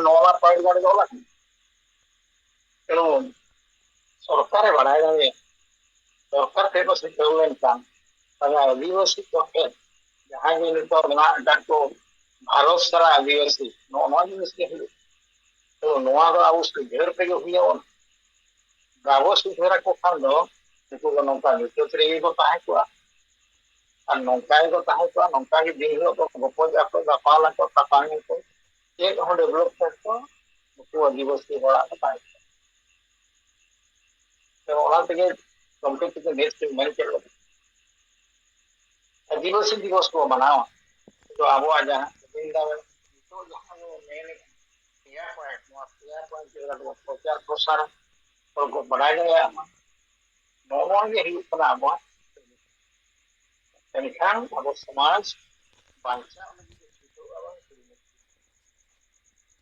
ᱱᱚᱣᱟ ᱢᱟ ᱯᱟᱹᱦᱤᱞ ᱜᱟᱲ ᱫᱚ ᱚᱞ ᱟᱠᱟᱱᱟ᱾ ᱛᱮᱢᱚᱱ ᱥᱚᱨᱠᱟᱨᱮ ᱵᱟᱲᱟᱭ ᱫᱟᱲᱮᱭᱟᱜᱼᱟ, ᱥᱚᱨᱠᱟᱨ ᱴᱷᱮᱱ ᱠᱚ ᱥᱤᱠᱷᱟᱹᱣ ᱞᱮᱱᱠᱷᱟᱱ, ᱛᱟᱦᱞᱮ ᱟᱹᱫᱤᱵᱟᱹᱥᱤ ᱠᱚ ᱴᱷᱮᱱ ᱡᱟᱦᱟᱸᱭ ᱜᱮ ᱱᱤᱛᱚᱜ ᱢᱮᱱᱟᱜ ᱟᱠᱟᱫ ᱠᱚ ᱵᱷᱟᱨᱚᱛ ᱥᱟᱨᱟ ᱟᱹᱫᱤᱵᱟᱹᱥᱤ, ᱱᱚᱜᱼᱚ ᱱᱚᱣᱟ ᱡᱤᱱᱤᱥ ᱜᱮ ᱦᱩᱭᱩᱜ᱾ ᱛᱚ ᱱᱚᱣᱟ ᱫᱚ ᱟᱵᱚ ᱥᱩᱫᱷᱟᱹᱨ ᱛᱮᱜᱮ ᱦᱩᱭ ᱟᱵᱚᱱ᱾ ᱵᱟᱵᱚ ᱥᱩᱫᱷᱟᱹᱨ ᱟᱠᱚ ᱠᱷᱟᱱ ᱫᱚ ᱩᱱᱠᱩ ᱫᱚ ᱱᱚᱝᱠᱟ ᱧᱩᱛᱟᱹᱛ ᱨᱮᱜᱮ ᱠᱚ ᱛᱟᱦᱮᱸ ᱠᱚᱜᱼᱟ᱾ ᱟᱨ ᱱᱚᱝᱠᱟ ᱜᱮᱠᱚ ᱛᱟᱦᱮᱸ ᱠᱚᱜᱼᱟ, ᱱᱚᱝᱠᱟ ᱜᱮ ᱫᱤᱱ ᱦᱤᱞᱳᱜ ᱠᱚ ᱜᱚᱯᱚᱡ ᱟᱠᱚ, ᱫᱟᱯᱟᱞ ᱟᱠᱚ, ᱛᱟᱯᱟᱢ ᱟᱠᱚ᱾ ᱪᱮᱫ ᱦᱚᱸ ᱰᱮᱵᱷᱞᱚᱯᱢᱮᱱᱴ ᱫᱚ ᱱᱩᱠᱩ ᱟᱹᱫᱤᱵᱟᱹᱥᱤ ᱦᱚᱲᱟᱜ ᱫᱚ ᱵᱟᱭ ᱠᱟᱱᱟ᱾ ᱛᱚ ᱚᱱᱟ ᱛᱮᱜᱮ ᱜᱚᱢᱠᱮ ᱛᱟᱹᱠᱤᱱ ᱵᱮᱥ ᱠᱤᱱ ᱢᱮᱱ ᱠᱮᱫ ᱞᱮᱠᱟ᱾ ᱟᱹᱫᱤᱵᱟᱹᱥᱤ ᱫᱤᱵᱚᱥ ᱵᱚ ᱢᱟᱱᱟᱣᱟ, ᱠᱤᱱᱛᱩ ᱟᱵᱚᱣᱟᱜ ᱡᱟᱦᱟᱸ ᱟᱡᱮᱱᱰᱟ ᱱᱤᱛᱚᱜ ᱡᱟᱦᱟᱸ ᱵᱚ ᱢᱮᱱ ᱮᱫᱟ, ᱯᱮᱭᱟ ᱯᱚᱭᱮᱱᱴ, ᱱᱚᱣᱟ ᱯᱮᱭᱟ ᱯᱚᱭᱮᱱᱴ ᱪᱮᱫ ᱞᱮᱠᱟ ᱛᱮᱵᱚ ᱯᱨᱚᱪᱟᱨ ᱯᱨᱚᱥᱟᱨᱟ, ᱦᱚᱲ ᱠᱚ ᱵᱟᱰᱟᱭ ᱫᱟᱲᱮᱭᱟᱜ ᱢᱟ᱾ ᱱᱚᱜᱼᱚ ᱱᱚᱣᱟ ᱜᱮ ᱦᱩᱭᱩᱜ ᱠᱟᱱᱟ ᱟᱵᱚᱣᱟᱜ᱾ ᱢᱮᱱᱠᱷᱟᱱ ᱟᱵᱚ ᱥᱚᱢᱟᱡᱽ ᱵᱟᱧᱪᱟᱜ ᱞᱟᱹᱜᱤᱫ ᱛᱮ ᱪᱷᱩᱴᱟᱹᱣ ᱟᱵᱚᱱ ᱠᱩᱨᱩᱢᱩᱴᱩ᱾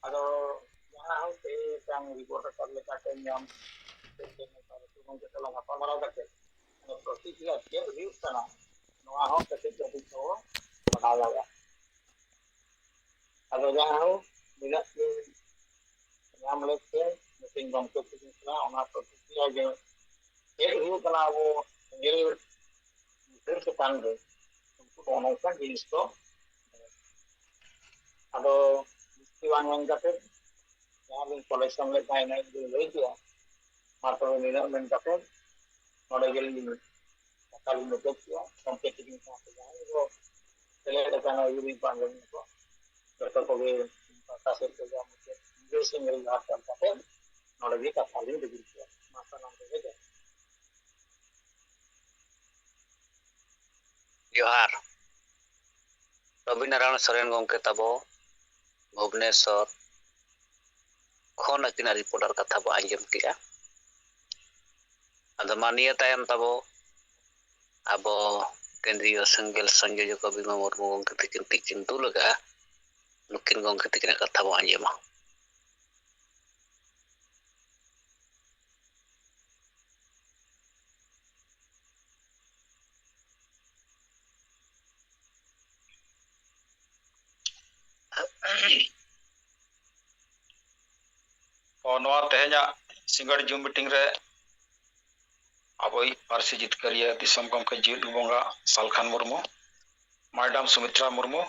ᱟᱫᱚ ᱡᱟᱦᱟᱸ ᱦᱚᱭᱛᱳ ᱢᱤᱫᱴᱟᱝ ᱨᱤᱯᱳᱨᱴ ᱟᱠᱟᱫ ᱞᱮᱠᱟᱛᱮ ᱧᱟᱢ ᱜᱚᱢᱠᱮ ᱥᱟᱞᱟᱜ ᱜᱟᱯᱟᱞᱢᱟᱨᱟᱣ ᱠᱟᱛᱮ ᱯᱨᱚᱛᱤᱠᱨᱤᱭᱟ ᱪᱮᱫ ᱦᱩᱭᱩᱜ ᱠᱟᱱᱟ, ᱱᱚᱣᱟ ᱦᱚᱸ ᱠᱟᱹᱴᱤᱡ ᱠᱟᱹᱴᱤᱡ ᱠᱚ ᱵᱟᱰᱟᱭ ᱫᱟᱲᱮᱭᱟᱜᱼᱟ᱾ ᱟᱫᱚ ᱡᱟᱦᱟᱸ ᱦᱳᱠ, ᱱᱤᱱᱟᱹᱜ ᱜᱮ ᱧᱟᱢ ᱞᱮᱫ ᱛᱮ ᱢᱤᱫᱴᱮᱱ ᱜᱚᱢᱠᱮ ᱛᱤᱠᱤᱱ ᱠᱟᱱᱟ, ᱚᱱᱟ ᱯᱨᱚᱛᱤᱠᱨᱤᱭᱟ ᱜᱮ ᱪᱮᱫ ᱦᱩᱭᱩᱜ ᱠᱟᱱᱟ ᱟᱵᱚ ᱥᱮᱸᱜᱮᱞ ᱵᱤᱨ ᱪᱮᱛᱟᱱ ᱨᱮ ᱩᱱᱠᱩ ᱫᱚ ᱱᱚᱝᱠᱟᱱ ᱡᱤᱱᱤᱥ ᱠᱚ᱾ ᱟᱫᱚ ᱡᱟᱹᱥᱛᱤ ᱵᱟᱝ ᱢᱮᱱ ᱠᱟᱛᱮ ᱡᱟᱦᱟᱸ ᱵᱤᱱ ᱠᱟᱞᱮᱠᱥᱚᱱ ᱞᱮᱫ ᱛᱟᱦᱮᱸ ᱤᱱᱟᱹ ᱜᱮᱞᱤᱧ ᱞᱟᱹᱭ ᱠᱮᱜᱼᱟ᱾ ᱢᱟ ᱛᱚᱵᱮ ᱱᱤᱱᱟᱹᱜ ᱢᱮᱱ ᱠᱟᱛᱮ ᱱᱚᱰᱮ ᱜᱮᱞᱤᱧ ᱠᱟᱛᱷᱟ ᱞᱤᱧ ᱢᱩᱪᱟᱹᱫ ᱠᱮᱜᱼᱟ᱾ ᱜᱚᱢᱠᱮ ᱛᱤᱠᱤᱱ ᱥᱟᱶᱛᱮ ᱡᱟᱦᱟᱸᱭ ᱠᱚ ᱥᱮᱞᱮᱫ ᱟᱠᱟᱱᱟ ᱩᱭᱦᱟᱹᱨ ᱠᱚ ᱟᱸᱡᱚᱢ ᱠᱚ ᱡᱚᱛᱚ ᱠᱚᱜᱮ ᱯᱟᱦᱴᱟ ᱥᱮᱫ ᱛᱮ ᱡᱟᱦᱟᱸ ᱢᱩᱪᱟᱹᱫ ᱥᱤᱸᱜᱟᱹᱲ ᱡᱚᱦᱟᱨ ᱪᱟᱞ ᱠᱟᱛᱮ ᱱᱚᱰᱮ ᱜᱮ ᱠᱟᱛᱷᱟ ᱞᱤᱧ ᱫᱩᱜᱩᱲ ᱠᱮᱜᱼᱟ᱾ ᱢᱟ ᱥᱟᱱᱟᱢ ᱠᱚᱜᱮ ᱡᱚᱦᱟᱨ᱾ ᱡᱚᱦᱟᱨ᱾ ᱨᱚᱵᱤᱱᱟᱨᱟᱭᱚᱬ ᱥᱚᱨᱮᱱ ᱜᱚᱢᱠᱮ ᱛᱟᱵᱚ ᱵᱷᱩᱵᱽᱱᱮᱥᱚᱨ ᱠᱷᱚᱱ ᱟᱹᱠᱤᱱᱟᱜ ᱨᱤᱯᱳᱨᱴ ᱟᱨ ᱠᱟᱛᱷᱟ ᱵᱚ ᱟᱸᱡᱚᱢ ᱠᱮᱜᱼᱟ᱾ ᱟᱫᱚ ᱢᱟ ᱱᱤᱭᱟᱹ ᱛᱟᱭᱚᱢ ᱛᱟᱵᱚ ᱟᱵᱚ ᱠᱮᱱᱫᱨᱤᱭᱚ ᱥᱮᱸᱜᱮᱞ ᱥᱚᱝᱡᱳᱡᱚᱠ ᱵᱤᱢᱟ ᱢᱩᱨᱢᱩ ᱜᱚᱢᱠᱮ ᱛᱟᱹᱠᱤᱱ ᱴᱷᱮᱱ ᱠᱤᱱ ᱫᱩᱞ ᱟᱠᱟᱜᱼᱟ᱾ ᱱᱩᱠᱤᱱ ᱜᱚᱢᱠᱮ ᱛᱟᱹᱠᱤᱱᱟᱜ ᱠᱟᱛᱷᱟ ᱵᱚ ᱟᱸᱡᱚᱢᱟ᱾ ᱛᱚ, ᱱᱚᱣᱟ ᱛᱮᱦᱮᱧᱟᱜ ᱥᱤᱸᱜᱟᱹᱲ ᱡᱩᱢ ᱢᱤᱴᱤᱝ ᱨᱮ ᱟᱵᱚᱭᱤᱡ ᱯᱟᱹᱨᱥᱤ ᱡᱤᱛᱠᱟᱹᱨᱤᱭᱟᱹ ᱫᱤᱥᱚᱢ ᱜᱚᱢᱠᱮ ᱡᱤᱣᱤᱫ ᱵᱚᱸᱜᱟ ᱥᱟᱞᱠᱷᱟᱱ ᱢᱩᱨᱢᱩ, ᱢᱮᱰᱟᱢ ᱥᱩᱢᱤᱛᱨᱟ ᱢᱩᱨᱢᱩ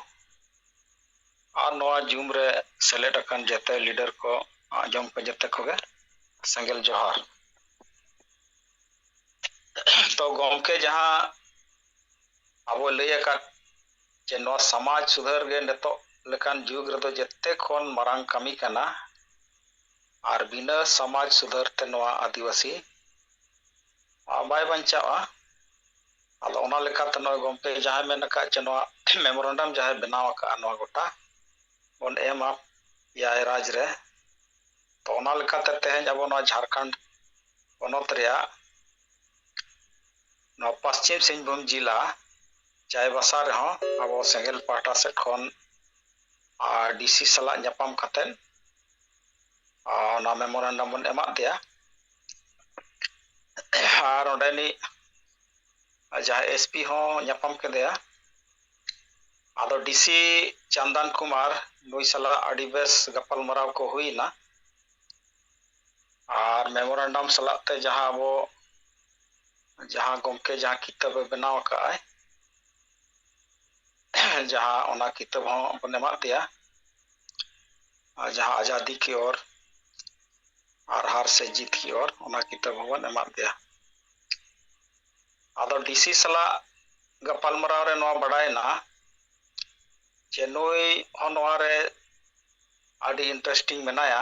ᱟᱨ ᱱᱚᱣᱟ ᱡᱩᱢ ᱨᱮ ᱥᱮᱞᱮᱫ ᱟᱠᱟᱱ ᱡᱮᱛᱮ ᱞᱤᱰᱟᱨ ᱠᱚ, ᱟᱸᱡᱚᱢ ᱠᱚ ᱡᱮᱛᱮ ᱠᱚᱜᱮ ᱥᱮᱸᱜᱮᱞ ᱡᱚᱦᱟᱨ᱾ ᱛᱚ ᱜᱚᱢᱠᱮ ᱡᱟᱦᱟᱸ ᱟᱵᱚ ᱞᱟᱹᱭ ᱟᱠᱟᱫ ᱡᱮ ᱱᱚᱣᱟ ᱥᱚᱢᱟᱡᱽ ᱥᱩᱫᱷᱟᱹᱨ ᱜᱮ ᱱᱤᱛᱚᱜ ᱞᱮᱠᱟᱱ ᱡᱩᱜᱽ ᱨᱮᱫᱚ ᱡᱮᱛᱮ ᱠᱷᱚᱱ ᱢᱟᱨᱟᱝ ᱠᱟᱹᱢᱤ ᱠᱟᱱᱟ, ᱟᱨ ᱵᱤᱱᱟᱹ ᱥᱚᱢᱟᱡᱽ ᱥᱩᱫᱷᱟᱹᱨ ᱛᱮ ᱱᱚᱣᱟ ᱟᱹᱫᱤᱵᱟᱹᱥᱤ ᱵᱟᱭ ᱵᱟᱧᱪᱟᱜᱼᱟ᱾ ᱟᱫᱚ ᱚᱱᱟ ᱞᱮᱠᱟᱛᱮ ᱱᱚᱜᱼᱚᱭ ᱜᱚᱢᱠᱮ ᱡᱟᱦᱟᱸᱭ ᱢᱮᱱ ᱟᱠᱟᱫ ᱡᱮ ᱱᱚᱣᱟ ᱢᱮᱢᱳᱨᱮᱱᱰᱟᱢ ᱡᱟᱦᱟᱸᱭ ᱵᱮᱱᱟᱣ ᱟᱠᱟᱫᱼᱟ, ᱱᱚᱣᱟ ᱜᱚᱴᱟ ᱵᱚᱱ ᱮᱢᱟ ᱮᱭᱟᱭ ᱨᱟᱡᱽ ᱨᱮ᱾ ᱛᱚ ᱚᱱᱟ ᱞᱮᱠᱟᱛᱮ ᱛᱮᱦᱮᱧ ᱟᱵᱚ ᱱᱚᱣᱟ ᱡᱷᱟᱲᱠᱷᱚᱸᱰ ᱯᱚᱱᱚᱛ ᱨᱮᱭᱟᱜ ᱱᱚᱣᱟ ᱯᱚᱥᱪᱤᱢ ᱥᱤᱝᱵᱷᱩᱢ ᱡᱮᱞᱟ ᱪᱟᱭᱵᱟᱥᱟ ᱨᱮᱦᱚᱸ ᱟᱵᱚ ᱥᱮᱸᱜᱮᱞ ᱯᱟᱦᱴᱟ ᱥᱮᱫ ᱠᱷᱚᱱ ᱟᱨ ᱰᱤ ᱥᱤ ᱥᱟᱞᱟᱜ ᱧᱟᱯᱟᱢ ᱠᱟᱛᱮᱫ, ᱟᱨ ᱚᱱᱟ memorandum ᱵᱚᱱ ᱮᱢᱟᱫ ᱫᱮᱭᱟ᱾ ᱟᱨ ᱚᱸᱰᱮᱱᱤᱡ ᱡᱟᱦᱟᱸᱭ ᱮᱥ ᱯᱤ ᱦᱚᱸ ᱧᱟᱯᱟᱢ ᱠᱮᱫᱮᱭᱟ᱾ ᱟᱫᱚ ᱰᱤ ᱥᱤ ᱪᱟᱱᱫᱟᱱ ᱠᱩᱢᱟᱨ ᱱᱩᱭ ᱥᱟᱞᱟᱜ ᱟᱹᱰᱤ ᱵᱮᱥ ᱜᱟᱯᱟᱞᱢᱟᱨᱟᱣ ᱠᱚ ᱦᱩᱭᱱᱟ᱾ ᱟᱨ memorandum ᱥᱟᱞᱟᱜ ᱛᱮ ᱡᱟᱦᱟᱸ ᱟᱵᱚ, ᱡᱟᱦᱟᱸ ᱜᱚᱢᱠᱮ ᱡᱟᱦᱟᱸ ᱠᱤᱛᱟᱹᱵ ᱮ ᱵᱮᱱᱟᱣ ᱟᱠᱟᱫ ᱟᱭ, ᱡᱟᱦᱟᱸ ᱚᱱᱟ ᱠᱤᱛᱟᱹᱵ ᱦᱚᱸ ᱵᱚᱱ ᱮᱢᱟᱫ ᱫᱮᱭᱟ᱾ ᱟᱨ ᱡᱟᱦᱟᱸ ᱟᱡᱟᱫᱤ ᱠᱤ ᱳᱨ ᱟᱨ ᱦᱟᱨ ᱥᱮ ᱡᱤᱛ ᱠᱤ ᱳᱨ, ᱚᱱᱟ ᱠᱤᱛᱟᱹᱵ ᱦᱚᱸᱵᱚᱱ ᱮᱢᱟᱫ ᱫᱮᱭᱟ᱾ ᱟᱫᱚ ᱰᱤ ᱥᱤ ᱥᱟᱞᱟᱜ ᱜᱟᱯᱟᱞᱢᱟᱨᱟᱣ ᱨᱮ ᱱᱚᱣᱟ ᱵᱟᱰᱟᱭᱮᱱᱟ ᱡᱮ ᱱᱩᱭ ᱦᱚᱸ ᱱᱚᱣᱟ ᱨᱮ ᱟᱹᱰᱤ interesting ᱢᱮᱱᱟᱭᱟ᱾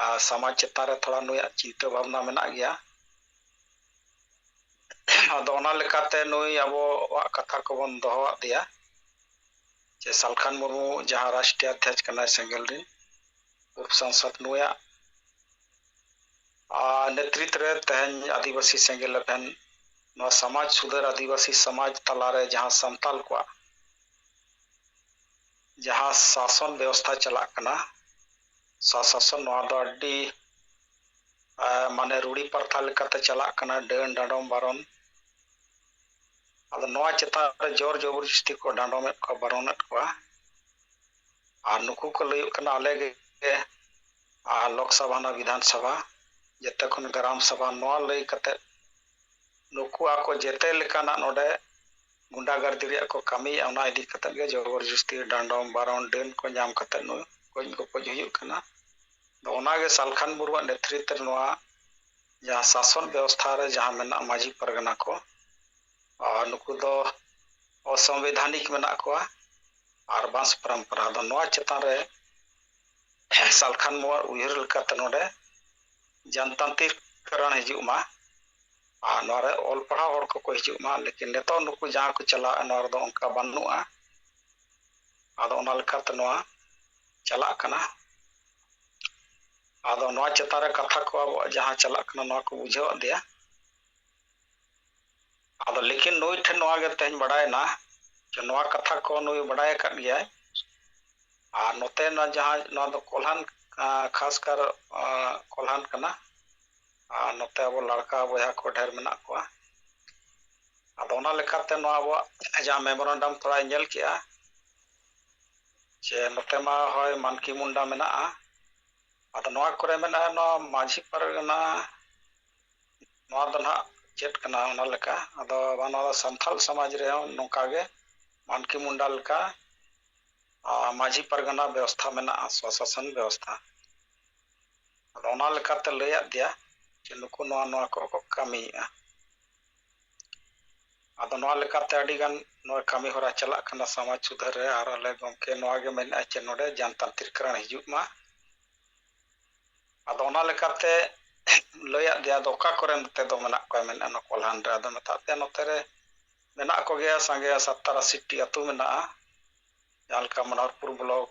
ᱟᱨ ᱥᱚᱢᱟᱡᱽ ᱪᱮᱛᱟᱱ ᱨᱮ ᱛᱷᱚᱲᱟ ᱱᱩᱭᱟᱜ ᱪᱤᱱᱛᱟᱹ ᱵᱷᱟᱵᱽᱱᱟ ᱢᱮᱱᱟᱜ ᱜᱮᱭᱟ᱾ ᱟᱫᱚ ᱚᱱᱟ ᱞᱮᱠᱟᱛᱮ ᱱᱩᱭ ᱟᱵᱚᱣᱟᱜ ᱠᱟᱛᱷᱟ ᱠᱚᱵᱚᱱ ᱫᱚᱦᱚᱣᱟᱫ ᱫᱮᱭᱟ ᱡᱮ ᱥᱟᱞᱠᱷᱟᱱ ᱢᱩᱨᱢᱩ ᱡᱟᱦᱟᱸ ᱨᱟᱥᱴᱨᱤᱭᱚ ᱟᱫᱷᱭᱚᱠᱥ ᱠᱟᱱᱟᱭ ᱥᱮᱸᱜᱮᱞ ᱨᱤᱱ, ᱩᱯ ᱥᱟᱝᱥᱚᱫ, ᱱᱩᱭᱟᱜ ᱟᱨ ᱱᱮᱛᱨᱤᱛ ᱨᱮ ᱛᱮᱦᱮᱧ ᱟᱹᱫᱤᱵᱟᱹᱥᱤ ᱥᱮᱸᱜᱮᱞ ᱮᱵᱷᱮᱱ ᱱᱚᱣᱟ ᱥᱚᱢᱟᱡᱽ ᱥᱩᱫᱷᱟᱹᱨ ᱟᱹᱫᱤᱵᱟᱹᱥᱤ ᱥᱚᱢᱟᱡᱽ ᱛᱟᱞᱟᱨᱮ ᱡᱟᱦᱟᱸ ᱥᱟᱱᱛᱟᱞ ᱠᱚᱣᱟᱜ ᱡᱟᱦᱟᱸ ᱥᱟᱥᱚᱱ ᱵᱮᱵᱚᱥᱛᱷᱟ ᱪᱟᱞᱟᱜ ᱠᱟᱱᱟ, ᱥᱟᱥᱟᱥᱚᱱ, ᱱᱚᱣᱟ ᱫᱚ ᱟᱹᱰᱤ, ᱟᱸ, ᱢᱟᱱᱮ ᱨᱩᱲᱤ ᱯᱨᱚᱛᱷᱟ ᱞᱮᱠᱟᱛᱮ ᱪᱟᱞᱟᱜ ᱠᱟᱱᱟ, ᱰᱟᱹᱱ ᱰᱟᱸᱰᱚᱢ ᱵᱟᱨᱚᱱ᱾ ᱟᱫᱚ ᱱᱚᱣᱟ ᱪᱮᱛᱟᱱ ᱨᱮ ᱡᱳᱨ ᱡᱚᱵᱚᱨᱡᱚᱥᱛᱤ ᱠᱚ ᱰᱟᱸᱰᱚᱢᱮᱫ ᱠᱚᱣᱟ, ᱵᱟᱨᱚᱱᱮᱫ ᱠᱚᱣᱟ᱾ ᱟᱨ ᱱᱩᱠᱩ ᱠᱚ ᱞᱟᱹᱭᱚᱜ ᱠᱟᱱᱟ ᱟᱞᱮ ᱜᱮ, ᱟᱨ ᱞᱳᱠᱥᱚᱵᱷᱟ ᱱᱟ ᱵᱤᱫᱷᱟᱱ ᱥᱚᱵᱷᱟ, ᱡᱮᱛᱮ ᱠᱷᱚᱱ ᱜᱨᱟᱢ ᱥᱚᱵᱷᱟ, ᱱᱚᱣᱟ ᱞᱟᱹᱭ ᱠᱟᱛᱮ ᱱᱩᱠᱩ ᱟᱠᱚ ᱡᱮᱛᱮ ᱞᱮᱠᱟᱱᱟᱜ ᱱᱚᱰᱮ ᱜᱩᱱᱰᱟᱜᱟᱨᱫᱤ ᱨᱮᱭᱟᱜ ᱠᱚ ᱠᱟᱹᱢᱤᱭᱮᱫᱼᱟ, ᱚᱱᱟ ᱤᱫᱤ ᱠᱟᱛᱮ ᱜᱮ ᱡᱚᱵᱚᱨᱡᱚᱥᱛᱤ ᱰᱟᱸᱰᱚᱢ ᱵᱟᱨᱚᱱ, ᱰᱟᱹᱱ ᱠᱚ ᱧᱟᱢ ᱠᱟᱛᱮ ᱱᱩᱭ ᱜᱚᱡ ᱜᱚᱯᱚᱡ ᱦᱩᱭᱩᱜ ᱠᱟᱱᱟ᱾ ᱟᱫᱚ ᱚᱱᱟᱜᱮ ᱥᱟᱞᱠᱷᱟᱱ ᱢᱩᱨᱢᱩᱣᱟᱜ ᱱᱮᱛᱨᱤᱛᱵ ᱨᱮ ᱱᱚᱣᱟ ᱡᱟᱦᱟᱸ ᱥᱟᱥᱚᱱ ᱵᱮᱵᱚᱥᱛᱷᱟ ᱨᱮ ᱡᱟᱦᱟᱸ ᱢᱮᱱᱟᱜ ᱢᱟᱹᱡᱷᱤ ᱯᱟᱨᱜᱟᱱᱟ ᱠᱚ, ᱟᱨ ᱱᱩᱠᱩ ᱫᱚ ᱚᱥᱟᱝᱵᱤᱫᱷᱟᱱᱤᱠ ᱢᱮᱱᱟᱜ ᱠᱚᱣᱟ ᱟᱨ ᱵᱟᱝ ᱯᱚᱨᱚᱢᱯᱚᱨᱟ᱾ ᱟᱫᱚ ᱱᱚᱣᱟ ᱪᱮᱛᱟᱱ ᱨᱮ ᱥᱟᱞᱠᱷᱟᱱ ᱢᱩᱨᱢᱩᱣᱟᱜ ᱩᱭᱦᱟᱹᱨ ᱞᱮᱠᱟᱛᱮ ᱱᱚᱰᱮ ᱡᱚᱱᱛᱟᱱᱛᱨᱤᱠ ᱠᱚᱨᱚᱱ ᱦᱤᱡᱩᱜ ᱢᱟ ᱟᱨ ᱱᱚᱣᱟ ᱨᱮ ᱚᱞ ᱯᱟᱲᱦᱟᱣ ᱦᱚᱲ ᱠᱚᱠᱚ ᱦᱤᱡᱩᱜ ᱢᱟ, ᱞᱮᱠᱤᱱ ᱱᱤᱛᱚᱜ ᱱᱩᱠᱩ ᱡᱟᱦᱟᱸ ᱠᱚ ᱪᱟᱞᱟᱜᱼᱟ, ᱱᱚᱣᱟ ᱨᱮᱫᱚ ᱚᱱᱠᱟ ᱵᱟᱹᱱᱩᱜᱼᱟ᱾ ᱟᱫᱚ ᱚᱱᱟ ᱞᱮᱠᱟᱛᱮ ᱱᱚᱣᱟ ᱪᱟᱞᱟᱜ ᱠᱟᱱᱟ᱾ ᱟᱫᱚ ᱱᱚᱣᱟ ᱪᱮᱛᱟᱱ ᱨᱮ ᱠᱟᱛᱷᱟ ᱠᱚ ᱟᱵᱚᱣᱟᱜ ᱡᱟᱦᱟᱸ ᱪᱟᱞᱟᱜ ᱠᱟᱱᱟ, ᱱᱚᱣᱟ ᱠᱚ ᱵᱩᱡᱷᱟᱹᱣ ᱟᱫᱮᱭᱟ᱾ ᱟᱫᱚ ᱞᱮᱠᱤᱱ ᱱᱩᱭ ᱴᱷᱮᱱ ᱱᱚᱣᱟ ᱜᱮ ᱛᱮᱦᱮᱧ ᱵᱟᱰᱟᱭᱮᱱᱟ ᱡᱮ ᱱᱚᱣᱟ ᱠᱟᱛᱷᱟ ᱠᱚ ᱱᱩᱭ ᱵᱟᱰᱟᱭ ᱟᱠᱟᱫ ᱜᱮᱭᱟᱭ᱾ ᱟᱨ ᱱᱚᱛᱮ ᱱᱚᱣᱟ ᱡᱟᱦᱟᱸ, ᱱᱚᱣᱟ ᱫᱚ ᱠᱚᱞᱦᱟᱱ, ᱟᱸ, ᱠᱷᱟᱥᱠᱟᱨ, ᱟᱸ, ᱠᱚᱞᱦᱟᱱ ᱠᱟᱱᱟ᱾ ᱟᱨ ᱱᱚᱛᱮ ᱟᱵᱚ ᱞᱟᱲᱠᱟ ᱵᱚᱭᱦᱟ ᱠᱚ ᱰᱷᱮᱨ ᱢᱮᱱᱟᱜ ᱠᱚᱣᱟ᱾ ᱟᱫᱚ ᱚᱱᱟ ᱞᱮᱠᱟᱛᱮ ᱱᱚᱣᱟ ᱟᱵᱚᱣᱟᱜ ᱡᱟᱦᱟᱸ memorandum ᱛᱷᱚᱲᱟᱭ ᱧᱮᱞ ᱠᱮᱜᱼᱟ, ᱡᱮ ᱱᱚᱛᱮ ᱢᱟ ᱦᱳᱭ ᱢᱟᱱᱠᱤ ᱢᱩᱱᱰᱟ ᱢᱮᱱᱟᱜᱼᱟ᱾ ᱟᱫᱚ ᱱᱚᱣᱟ ᱠᱚᱨᱮ ᱢᱮᱱᱟᱜᱼᱟ, ᱱᱚᱣᱟ ᱢᱟᱹᱡᱷᱤ ᱯᱟᱨᱜᱟᱱᱟ, ᱱᱚᱣᱟ ᱫᱚ ᱱᱟᱦᱟᱜ ᱪᱮᱫ ᱠᱟᱱᱟ ᱚᱱᱟ ᱞᱮᱠᱟ᱾ ᱟᱫᱚ ᱱᱚᱣᱟ ᱫᱚ ᱥᱟᱱᱛᱟᱞ ᱥᱚᱢᱟᱡᱽ ᱨᱮᱦᱚᱸ ᱱᱚᱝᱠᱟ ᱜᱮ ᱢᱟᱱᱠᱤ ᱢᱩᱱᱰᱟ ᱞᱮᱠᱟ, ᱟᱨ ᱢᱟᱹᱡᱷᱤ ᱯᱟᱨᱜᱟᱱᱟ ᱵᱮᱵᱚᱥᱛᱷᱟ ᱢᱮᱱᱟᱜᱼᱟ, ᱥᱚᱥᱟᱥᱚᱱ ᱵᱮᱵᱚᱥᱛᱷᱟ᱾ ᱟᱫᱚ ᱚᱱᱟ ᱞᱮᱠᱟᱛᱮ ᱞᱟᱹᱭᱟᱫ ᱫᱮᱭᱟ ᱡᱮ ᱱᱩᱠᱩ ᱱᱚᱣᱟ, ᱱᱚᱣᱟ ᱠᱚ, ᱠᱚ ᱠᱟᱹᱢᱤᱭᱮᱫᱼᱟ᱾ ᱟᱫᱚ ᱱᱚᱣᱟ ᱞᱮᱠᱟᱛᱮ ᱟᱹᱰᱤ ᱜᱟᱱ ᱱᱚᱣᱟ ᱠᱟᱹᱢᱤ ᱦᱚᱨᱟ ᱪᱟᱞᱟᱜ ᱠᱟᱱᱟ ᱥᱚᱢᱟᱡᱽ ᱥᱩᱫᱷᱟᱹᱨ ᱨᱮ, ᱟᱨ ᱟᱞᱮ ᱜᱚᱢᱠᱮ ᱱᱚᱣᱟ ᱜᱮ ᱢᱮᱱᱮᱫᱼᱟ ᱡᱮ ᱱᱚᱰᱮ ᱡᱟᱱᱛᱟᱱᱛᱨᱤᱠᱨᱚᱬ ᱦᱤᱡᱩᱜ ᱢᱟ᱾ ᱟᱫᱚ ᱚᱱᱟ ᱞᱮᱠᱟᱛᱮ ᱞᱟᱹᱭᱟᱫ ᱫᱮᱭᱟ, ᱟᱫᱚ ᱚᱠᱟ ᱠᱚᱨᱮ ᱱᱚᱛᱮ ᱫᱚ ᱢᱮᱱᱟᱜ ᱠᱚᱣᱟ ᱢᱮᱱᱮᱫᱼᱟ ᱱᱚᱣᱟ ᱠᱚᱞᱦᱟᱱ ᱨᱮ? ᱟᱫᱚ ᱢᱮᱛᱟᱫ ᱫᱮᱭᱟ ᱱᱚᱛᱮ ᱨᱮ ᱢᱮᱱᱟᱜ ᱠᱚᱜᱮᱭᱟ ᱥᱟᱸᱜᱮ, ᱥᱟᱛᱛᱟᱨ ᱟᱥᱤ ᱴᱤ ᱟᱹᱛᱩ ᱢᱮᱱᱟᱜᱼᱟ, ᱡᱟᱦᱟᱸ ᱞᱮᱠᱟ ᱢᱟᱱᱟᱨᱯᱩᱨ ᱵᱞᱚᱠ,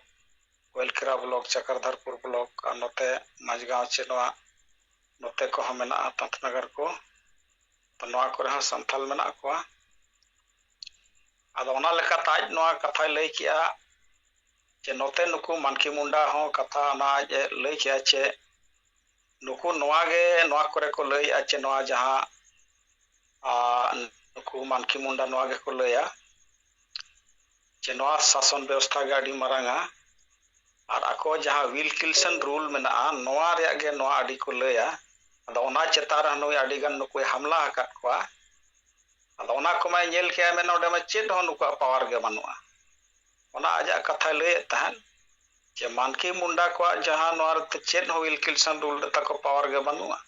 ᱠᱚᱭᱮᱞᱠᱮᱨᱟ ᱵᱞᱚᱠ, ᱪᱟᱠᱚᱨᱫᱷᱚᱨᱯᱩᱨ ᱵᱞᱚᱠ, ᱟᱨ ᱱᱚᱛᱮ ᱢᱟᱡᱷᱜᱟᱸᱣ ᱪᱮ ᱱᱚᱣᱟ ᱱᱚᱛᱮ ᱠᱚᱦᱚᱸ ᱢᱮᱱᱟᱜᱼᱟ, ᱛᱟᱸᱛᱱᱟᱜᱟᱨ ᱠᱚ᱾ ᱛᱚ ᱱᱚᱣᱟ ᱠᱚᱨᱮ ᱦᱚᱸ ᱥᱟᱱᱛᱟᱞ ᱢᱮᱱᱟᱜ ᱠᱚᱣᱟ᱾ ᱟᱫᱚ ᱚᱱᱟ ᱞᱮᱠᱟᱛᱮ ᱟᱡ ᱱᱚᱣᱟ ᱠᱟᱛᱷᱟᱭ ᱞᱟᱹᱭ ᱠᱮᱜᱼᱟ ᱡᱮ ᱱᱚᱛᱮ ᱱᱩᱠᱩ ᱢᱟᱱᱠᱤ ᱢᱩᱱᱰᱟ ᱦᱚᱸ ᱠᱟᱛᱷᱟ ᱚᱱᱟ ᱟᱡ ᱮ ᱞᱟᱹᱭ ᱠᱮᱜᱼᱟ ᱪᱮ ᱱᱩᱠᱩ ᱱᱚᱣᱟ ᱜᱮ, ᱱᱚᱣᱟ ᱠᱚᱨᱮ ᱠᱚ ᱞᱟᱹᱭᱮᱜᱼᱟ ᱪᱮ ᱱᱚᱣᱟ ᱡᱟᱦᱟᱸ, ᱟᱨ ᱱᱩᱠᱩ ᱢᱟᱱᱠᱤ ᱢᱩᱱᱰᱟ ᱱᱚᱣᱟ ᱜᱮᱠᱚ ᱞᱟᱹᱭᱟ ᱡᱮ ᱱᱚᱣᱟ ᱥᱟᱥᱚᱱ ᱵᱮᱵᱚᱥᱛᱷᱟ ᱜᱮ ᱟᱹᱰᱤ ᱢᱟᱨᱟᱝᱟ᱾ ᱟᱨ ᱟᱠᱚ ᱡᱟᱦᱟᱸ ᱣᱤᱞᱠᱤᱞᱥᱚᱱ ᱨᱩᱞ ᱢᱮᱱᱟᱜᱼᱟ, ᱱᱚᱣᱟ ᱨᱮᱭᱟᱜ ᱜᱮ ᱱᱚᱣᱟ ᱟᱹᱰᱤ ᱠᱚ ᱞᱟᱹᱭᱟ᱾ ᱟᱫᱚ ᱚᱱᱟ ᱪᱮᱛᱟᱱ ᱨᱮ ᱱᱩᱭ ᱟᱹᱰᱤ ᱜᱟᱱ ᱱᱩᱠᱩᱭ ᱦᱟᱢᱞᱟ ᱟᱠᱟᱫ ᱠᱚᱣᱟ᱾ ᱟᱫᱚ ᱚᱱᱟ ᱠᱚᱢᱟᱭ ᱧᱮᱞ ᱠᱮᱜᱼᱟ, ᱢᱮᱱᱟ ᱚᱸᱰᱮ ᱢᱟ ᱪᱮᱫ ᱦᱚᱸ ᱱᱩᱠᱩᱣᱟᱜ ᱯᱟᱣᱟᱨ ᱜᱮ ᱵᱟᱹᱱᱩᱜᱼᱟ᱾ ᱚᱱᱟ ᱟᱡᱟᱜ ᱠᱟᱛᱷᱟᱭ ᱞᱟᱹᱭᱮᱫ ᱛᱟᱦᱮᱸᱫ ᱡᱮ ᱢᱟᱱᱠᱤ ᱢᱩᱱᱰᱟ ᱠᱚᱣᱟᱜ ᱡᱟᱦᱟᱸ ᱱᱚᱣᱟ ᱨᱮ ᱪᱮᱫ ᱦᱚᱸ ᱣᱤᱞᱠᱤᱞᱥᱚᱱ ᱨᱩᱞ ᱨᱮ ᱛᱟᱠᱚ ᱯᱟᱣᱟᱨ ᱜᱮ ᱵᱟᱹᱱᱩᱜᱼᱟ᱾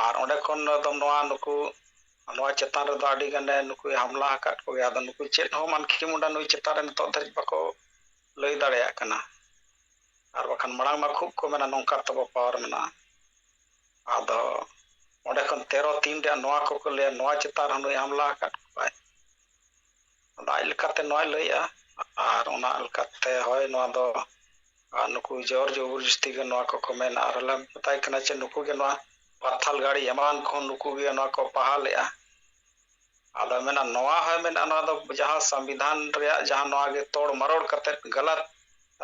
ᱟᱨ ᱚᱸᱰᱮ ᱠᱷᱚᱱ ᱫᱚ ᱱᱚᱣᱟ ᱱᱩᱠᱩ, ᱱᱚᱣᱟ ᱪᱮᱛᱟᱱ ᱨᱮᱫᱚ ᱟᱹᱰᱤ ᱜᱟᱱᱮ ᱱᱩᱠᱩᱭ ᱦᱟᱢᱞᱟ ᱟᱠᱟᱫ ᱠᱚᱜᱮᱭᱟ᱾ ᱟᱫᱚ ᱱᱩᱠᱩ ᱪᱮᱫ ᱦᱚᱸ ᱢᱟᱱᱠᱤ ᱢᱩᱱᱰᱟ ᱱᱩᱭ ᱪᱮᱛᱟᱱ ᱨᱮ ᱱᱤᱛᱚᱜ ᱫᱷᱟᱹᱨᱤᱡ ᱵᱟᱠᱚ ᱞᱟᱹᱭ ᱫᱟᱲᱮᱭᱟᱜ ᱠᱟᱱᱟ᱾ ᱟᱨ ᱵᱟᱠᱷᱟᱱ ᱢᱟᱲᱟᱝ ᱢᱟ ᱠᱷᱩᱵ ᱠᱚ ᱢᱮᱱᱟ ᱱᱚᱝᱠᱟ ᱛᱟᱵᱚ ᱯᱟᱣᱟᱨ ᱢᱮᱱᱟᱜᱼᱟ᱾ ᱟᱫᱚ ᱚᱸᱰᱮ ᱠᱷᱚᱱ ᱛᱮᱨᱚ ᱛᱤᱱ ᱨᱮᱭᱟᱜ ᱱᱚᱣᱟ ᱠᱚᱠᱚ ᱞᱟᱹᱭᱟ, ᱱᱚᱣᱟ ᱪᱮᱛᱟᱱ ᱨᱮᱦᱚᱸ ᱱᱩᱭ ᱦᱟᱢᱞᱟ ᱟᱠᱟᱫ ᱠᱚᱣᱟᱭ᱾ ᱟᱫᱚ ᱟᱡ ᱞᱮᱠᱟᱛᱮ ᱱᱚᱣᱟᱭ ᱞᱟᱹᱭᱮᱜᱼᱟ᱾ ᱟᱨ ᱚᱱᱟ ᱞᱮᱠᱟᱛᱮ ᱦᱳᱭ, ᱱᱚᱣᱟ ᱫᱚ ᱟᱨ ᱱᱩᱠᱩ ᱡᱳᱨ ᱡᱚᱵᱚᱨᱡᱚᱥᱛᱤ ᱜᱮ ᱱᱚᱣᱟ ᱠᱚᱠᱚ ᱢᱮᱱᱟ᱾ ᱟᱨ ᱞᱮ ᱢᱮᱛᱟᱭ ᱠᱟᱱᱟ ᱪᱮ ᱱᱩᱠᱩ ᱜᱮ ᱱᱚᱣᱟ ᱯᱟᱛᱷᱟᱞ ᱜᱟᱲᱤ ᱮᱢᱟᱱ ᱠᱚᱦᱚᱸ ᱱᱩᱠᱩ ᱜᱮ ᱱᱚᱣᱟ ᱠᱚ ᱯᱟᱦᱟᱞᱮᱜᱼᱟ᱾ ᱟᱫᱚ ᱢᱮᱱᱟ ᱱᱚᱣᱟ ᱦᱚᱸᱭ ᱢᱮᱱᱟ ᱱᱚᱣᱟ ᱫᱚ ᱡᱟᱦᱟᱸ ᱥᱚᱝᱵᱤᱫᱷᱟᱱ ᱨᱮᱭᱟᱜ ᱡᱟᱦᱟᱸ ᱱᱚᱣᱟ ᱜᱮ ᱛᱚᱲ ᱢᱟᱨᱚᱲ ᱠᱟᱛᱮ ᱜᱟᱞᱟᱛ,